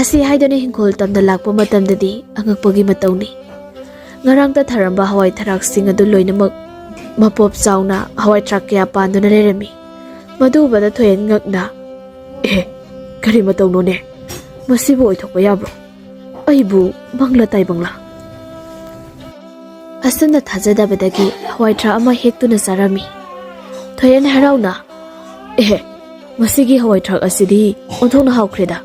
ꯑꯁꯤ ꯍꯥꯏꯗꯨꯅ ꯍꯤꯡꯈꯣꯜ ꯇꯝꯅ ꯂꯥꯛꯄ ꯃꯇꯝꯗꯗꯤ ꯑꯉꯛꯄꯒꯤ ꯃꯇꯧꯅꯤ꯫ ꯉꯔꯥꯡꯇ ꯊꯥꯔꯝꯕ ꯍꯋꯥꯏ ꯊꯔꯥꯛꯁꯤꯡ ꯑꯗꯨ ꯂꯣꯏꯅꯃꯛ ꯃꯄꯣꯞ ꯆꯥꯎꯅ ꯍꯋꯥꯏ ꯊꯔꯥꯛ ꯀꯌꯥ ꯄꯥꯟꯗꯨꯅ ꯂꯩꯔꯝꯃꯤ꯫ ꯃꯗꯨ ꯎꯕꯗ ꯊꯣꯏꯍꯦꯟ ꯉꯛꯅ, "ꯑꯦ, ꯀꯔꯤ ꯃꯇꯧꯅꯣꯅꯦ? ꯃꯁꯤꯕꯨ ꯑꯣꯏꯊꯣꯛꯄ ꯌꯥꯕ꯭ꯔꯣ? ꯑꯩꯕꯨ ꯃꯪꯂꯥ ꯇꯥꯏꯕꯪꯂꯥ?" ꯑꯁꯨꯝꯅ ꯊꯥꯖꯗꯕꯗꯒꯤ ꯍꯋꯥꯏ ꯊ꯭ꯔꯥꯛ ꯑꯃ ꯍꯦꯛꯇꯨꯅ ꯆꯥꯔꯝꯃꯤ꯫ ꯊꯣꯏꯍꯦꯟ ꯍꯔꯥꯎꯅ, "ꯑꯦꯍꯦ, ꯃꯁꯤꯒꯤ ꯍꯋꯥꯏ ꯊ꯭ꯔꯥꯛ ꯑꯁꯤꯗꯤ ꯑꯣꯟꯊꯣꯛꯅ ꯍꯥꯎꯈ꯭ꯔꯦꯗ꯫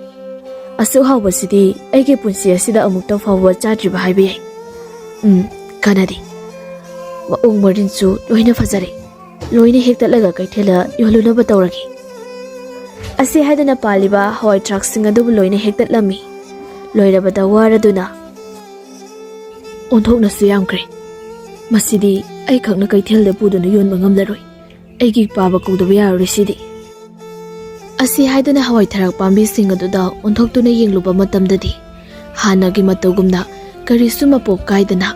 ꯑꯁꯨꯛ ꯍꯥꯎꯕꯁꯤꯗꯤ ꯑꯩꯒꯤ ꯄꯨꯟꯁꯤ ꯑꯁꯤꯗ ꯑꯃꯨꯛꯇ ꯐꯥꯎꯕ ꯆꯥꯗ꯭ꯔꯤꯕ ꯍꯥꯏꯕ ꯌꯥꯏ꯫ ꯎꯝ, ꯀꯥꯟꯅꯗꯦ꯫ ꯃꯑꯣꯡ ꯃꯔꯤꯟꯁꯨ ꯂꯣꯏꯅ ꯐꯖꯔꯦ꯫ ꯂꯣꯏꯅ ꯍꯦꯛꯇꯠꯂꯒ ꯀꯩꯊꯦꯜꯗ ꯌꯣꯜꯂꯨꯅꯕ ꯇꯧꯔꯒꯦ"꯫ ꯑꯁꯤ ꯍꯥꯏꯗꯨꯅ ꯄꯥꯜꯂꯤꯕ ꯍꯋꯥꯏ ꯊ꯭ꯔꯥꯛꯁꯤꯡ ꯑꯗꯨꯕꯨ ꯂꯣꯏꯅ ꯍꯦꯛꯇꯠꯂꯝꯃꯤ꯫ ꯂꯣꯏꯔꯕꯗ ꯋꯥꯔꯗꯨꯅ, "ꯑꯣꯟꯊꯣꯛꯅꯁꯨ ꯌꯥꯝꯈ꯭ꯔꯦ꯫ ꯃꯁꯤꯗꯤ ꯑꯩꯈꯛꯅ ꯀꯩꯊꯦꯜꯗ ꯄꯨꯗꯨꯅ ꯌꯣꯟꯕ ꯉꯝꯂꯔꯣꯏ꯫ ꯑꯩꯒꯤ ꯄꯥꯕ ꯀꯧꯗꯕ ꯌꯥꯔꯔꯣꯏ ꯁꯤꯗꯤ"꯫ ꯑꯁꯤ ꯍꯥꯏꯗꯨꯅ ꯍꯋꯥꯏ ꯊꯔꯥꯛ ꯄꯥꯝꯕꯤꯁꯤꯡ ꯑꯗꯨꯗ ꯑꯣꯟꯊꯣꯛꯇꯨꯅ ꯌꯦꯡꯂꯨꯕ ꯃꯇꯝꯗꯗꯤ, ꯍꯥꯟꯅꯒꯤ ꯃꯇꯧꯒꯨꯝꯅ ꯀꯔꯤꯁꯨ ꯃꯄꯣꯞ ꯀꯥꯏꯗꯅ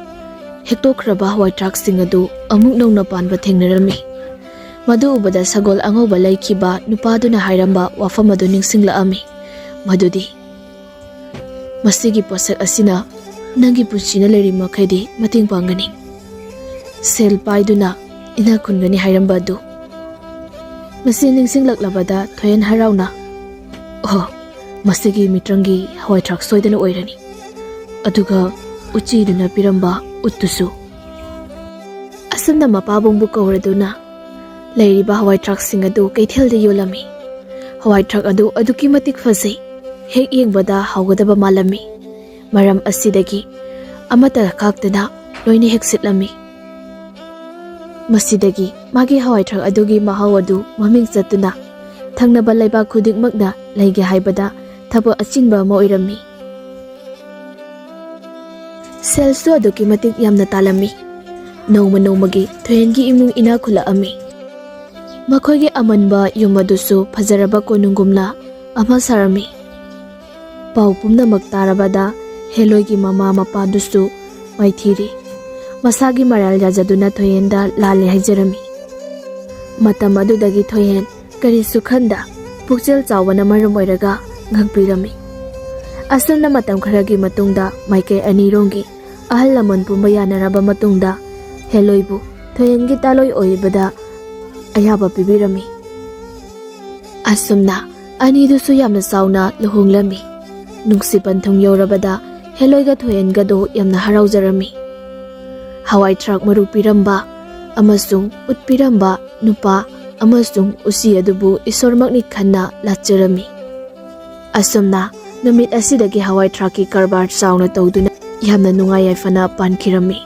ꯍꯦꯛꯇꯣꯛꯈ꯭ꯔꯕ ꯍꯋꯥꯏ ꯊꯔꯥꯛꯁꯤꯡ ꯑꯗꯨ ꯑꯃꯨꯛ ꯅꯧꯅ ꯄꯥꯟꯕ ꯊꯦꯡꯅꯔꯝꯃꯤ꯫ ꯃꯗꯨ ꯎꯕꯗ ꯁꯒꯣꯜ ꯑꯉꯧꯕ ꯂꯩꯈꯤꯕ ꯅꯨꯄꯥꯗꯨꯅ ꯍꯥꯏꯔꯝꯕ ꯋꯥꯐꯝ ꯑꯗꯨ ꯅꯤꯡꯁꯤꯡꯂꯛꯑꯝꯃꯤ, ꯃꯗꯨꯗꯤ, "ꯃꯁꯤꯒꯤ ꯄꯣꯠꯁꯛ ꯑꯁꯤꯅ ꯅꯪꯒꯤ ꯄꯨꯟꯁꯤꯅ ꯂꯩꯔꯤ ꯃꯈꯩꯗꯤ ꯃꯇꯦꯡ ꯄꯥꯡꯒꯅꯤ꯫ ꯁꯦꯜ ꯄꯥꯏꯗꯨꯅ ꯏꯅꯥꯛ ꯈꯨꯟꯒꯅꯤ" ꯍꯥꯏꯔꯝꯕ ꯑꯗꯨ꯫ ꯃꯁꯤ ꯅꯤꯡꯁꯤꯡꯂꯛꯂꯕꯗ ꯊꯣꯏꯍꯦꯟ ꯍꯔꯥꯎꯅ, "ꯑꯣ, ꯃꯁꯤꯒꯤ ꯃꯤꯇ꯭ꯔꯪꯒꯤ ꯍꯋꯥꯏ ꯊ꯭ꯔꯥꯛ ꯁꯣꯏꯗꯅ ꯑꯣꯏꯔꯅꯤ꯫ ꯑꯗꯨꯒ ꯎꯆꯤꯗꯨꯅ ꯄꯤꯔꯝꯕ ꯎꯠꯇꯨꯁꯨ"꯫ ꯑꯁꯨꯝꯅ ꯃꯄꯥꯕꯨꯡꯕꯨ ꯀꯧꯔꯗꯨꯅ ꯂꯩꯔꯤꯕ ꯍꯋꯥꯏ ꯊ꯭ꯔꯥꯛꯁꯤꯡ ꯑꯗꯨ ꯀꯩꯊꯦꯜꯗ ꯌꯣꯜꯂꯝꯃꯤ꯫ ꯍꯋꯥꯏ ꯊ꯭ꯔꯥꯛ ꯑꯗꯨ ꯑꯗꯨꯛꯀꯤ ꯃꯇꯤꯛ ꯐꯖꯩ, ꯍꯦꯛ ꯌꯦꯡꯕꯗ ꯍꯥꯎꯒꯗꯕ ꯃꯥꯜꯂꯝꯃꯤ꯫ ꯃꯔꯝ ꯑꯁꯤꯗꯒꯤ ꯑꯃꯠꯇ ꯈꯥꯛꯇꯅ ꯂꯣꯏꯅ ꯍꯦꯛꯁꯤꯠꯂꯝꯃꯤ꯫ ꯃꯁꯤꯗꯒꯤ ꯃꯥꯒꯤ ꯍꯋꯥꯏ ꯊ꯭ꯔꯥꯛ ꯑꯗꯨꯒꯤ ꯃꯍꯥꯎ ꯑꯗꯨ ꯃꯃꯤꯡ ꯆꯠꯇꯨꯅ ꯊꯪꯅꯕ ꯂꯩꯕꯥꯛ ꯈꯨꯗꯤꯡꯃꯛꯅ ꯂꯩꯒꯦ ꯍꯥꯏꯕꯗ ꯊꯕꯛ ꯑꯆꯤꯟꯕ ꯑꯃ ꯑꯣꯏꯔꯝꯃꯤ꯫ ꯁꯦꯜꯁꯨ ꯑꯗꯨꯛꯀꯤ ꯃꯇꯤꯛ ꯌꯥꯝꯅ ꯇꯥꯜꯂꯝꯃꯤ꯫ ꯅꯣꯡꯃ ꯅꯣꯡꯃꯒꯤ ꯊꯣꯏꯍꯦꯟꯒꯤ ꯏꯃꯨꯡ ꯏꯅꯥꯛ ꯈꯨꯜꯂꯛꯑꯝꯃꯤ꯫ ꯃꯈꯣꯏꯒꯤ ꯑꯃꯟꯕ ꯌꯨꯝ ꯑꯗꯨꯁꯨ ꯐꯖꯔꯕ ꯀꯣꯅꯨꯡꯒꯨꯝꯅ ꯑꯃ ꯁꯥꯔꯝꯃꯤ꯫ ꯄꯥꯎ ꯄꯨꯝꯅꯃꯛ ꯇꯥꯔꯕꯗ ꯍꯦꯂꯣꯏꯒꯤ ꯃꯃꯥ ꯃꯄꯥꯗꯨꯁꯨ ꯃꯥꯏꯊꯤꯔꯤ꯫ ꯃꯁꯥꯒꯤ ꯃꯔꯥꯜ ꯌꯥꯖꯗꯨꯅ ꯊꯣꯏꯍꯦꯟꯗ ꯂꯥꯜꯂꯦ ꯍꯥꯏꯖꯔꯝꯃꯤ꯫ ꯃꯇꯝ ꯑꯗꯨꯗꯒꯤ ꯊꯣꯏꯍꯦꯟ ꯀꯔꯤꯁꯨ ꯈꯟꯗ ꯄꯨꯛꯆꯦꯜ ꯆꯥꯎꯕꯅ ꯃꯔꯝ ꯑꯣꯏꯔꯒ ꯉꯥꯛꯄꯤꯔꯝꯃꯤ꯫ ꯑꯁꯨꯝꯅ ꯃꯇꯝ ꯈꯔꯒꯤ ꯃꯇꯨꯡꯗ ꯃꯥꯏꯀꯩ ꯑꯅꯤꯔꯣꯝꯒꯤ ꯑꯍꯜ ꯂꯃꯟ ꯄꯨꯝꯕ ꯌꯥꯅꯔꯕ ꯃꯇꯨꯡꯗ ꯍꯦꯂꯣꯏꯕꯨ ꯊꯣꯏꯍꯦꯟꯒꯤ ꯇꯥꯂꯣꯏ ꯑꯣꯏꯕꯗ ꯑꯌꯥꯕ ꯄꯤꯕꯤꯔꯝꯃꯤ꯫ ꯑꯁꯨꯝꯅ ꯑꯅꯤꯗꯨꯁꯨ ꯌꯥꯝꯅ ꯆꯥꯎꯅ ꯂꯨꯍꯣꯡꯂꯝꯃꯤ꯫ ꯅꯨꯡꯁꯤ ꯄꯟꯊꯨꯡ ꯌꯧꯔꯕꯗ ꯍꯦꯂꯣꯏꯒ ꯊꯣꯏꯍꯦꯟꯒꯗꯣ ꯌꯥꯝꯅ ꯍꯔꯥꯎꯖꯔꯝꯃꯤ꯫ ꯍꯋꯥꯏ ꯊ꯭ꯔꯥꯛ ꯃꯔꯨ ꯄꯤꯔꯝꯕ ꯑꯃꯁꯨꯡ ꯎꯠ ꯄꯤꯔꯝꯕ ꯅꯨꯄꯥ ꯑꯃꯁꯨꯡ ꯎꯆꯤ ꯑꯗꯨꯕꯨ ꯏꯁꯣꯔꯃꯛꯅꯤ ꯈꯟꯅ ꯂꯥꯠꯆꯔꯝꯃꯤ꯫ ꯑꯁꯨꯝꯅ ꯅꯨꯃꯤꯠ ꯑꯁꯤꯗꯒꯤ ꯍꯋꯥꯏ ꯊ꯭ꯔꯥꯛꯀꯤ ꯀꯔꯕꯥꯔ ꯆꯥꯎꯅ ꯇꯧꯗꯨꯅ ꯌꯥꯝꯅ ꯅꯨꯡꯉꯥꯏ ꯌꯥꯏꯐꯅ ꯄꯥꯟꯈꯤꯔꯝꯃꯤ꯫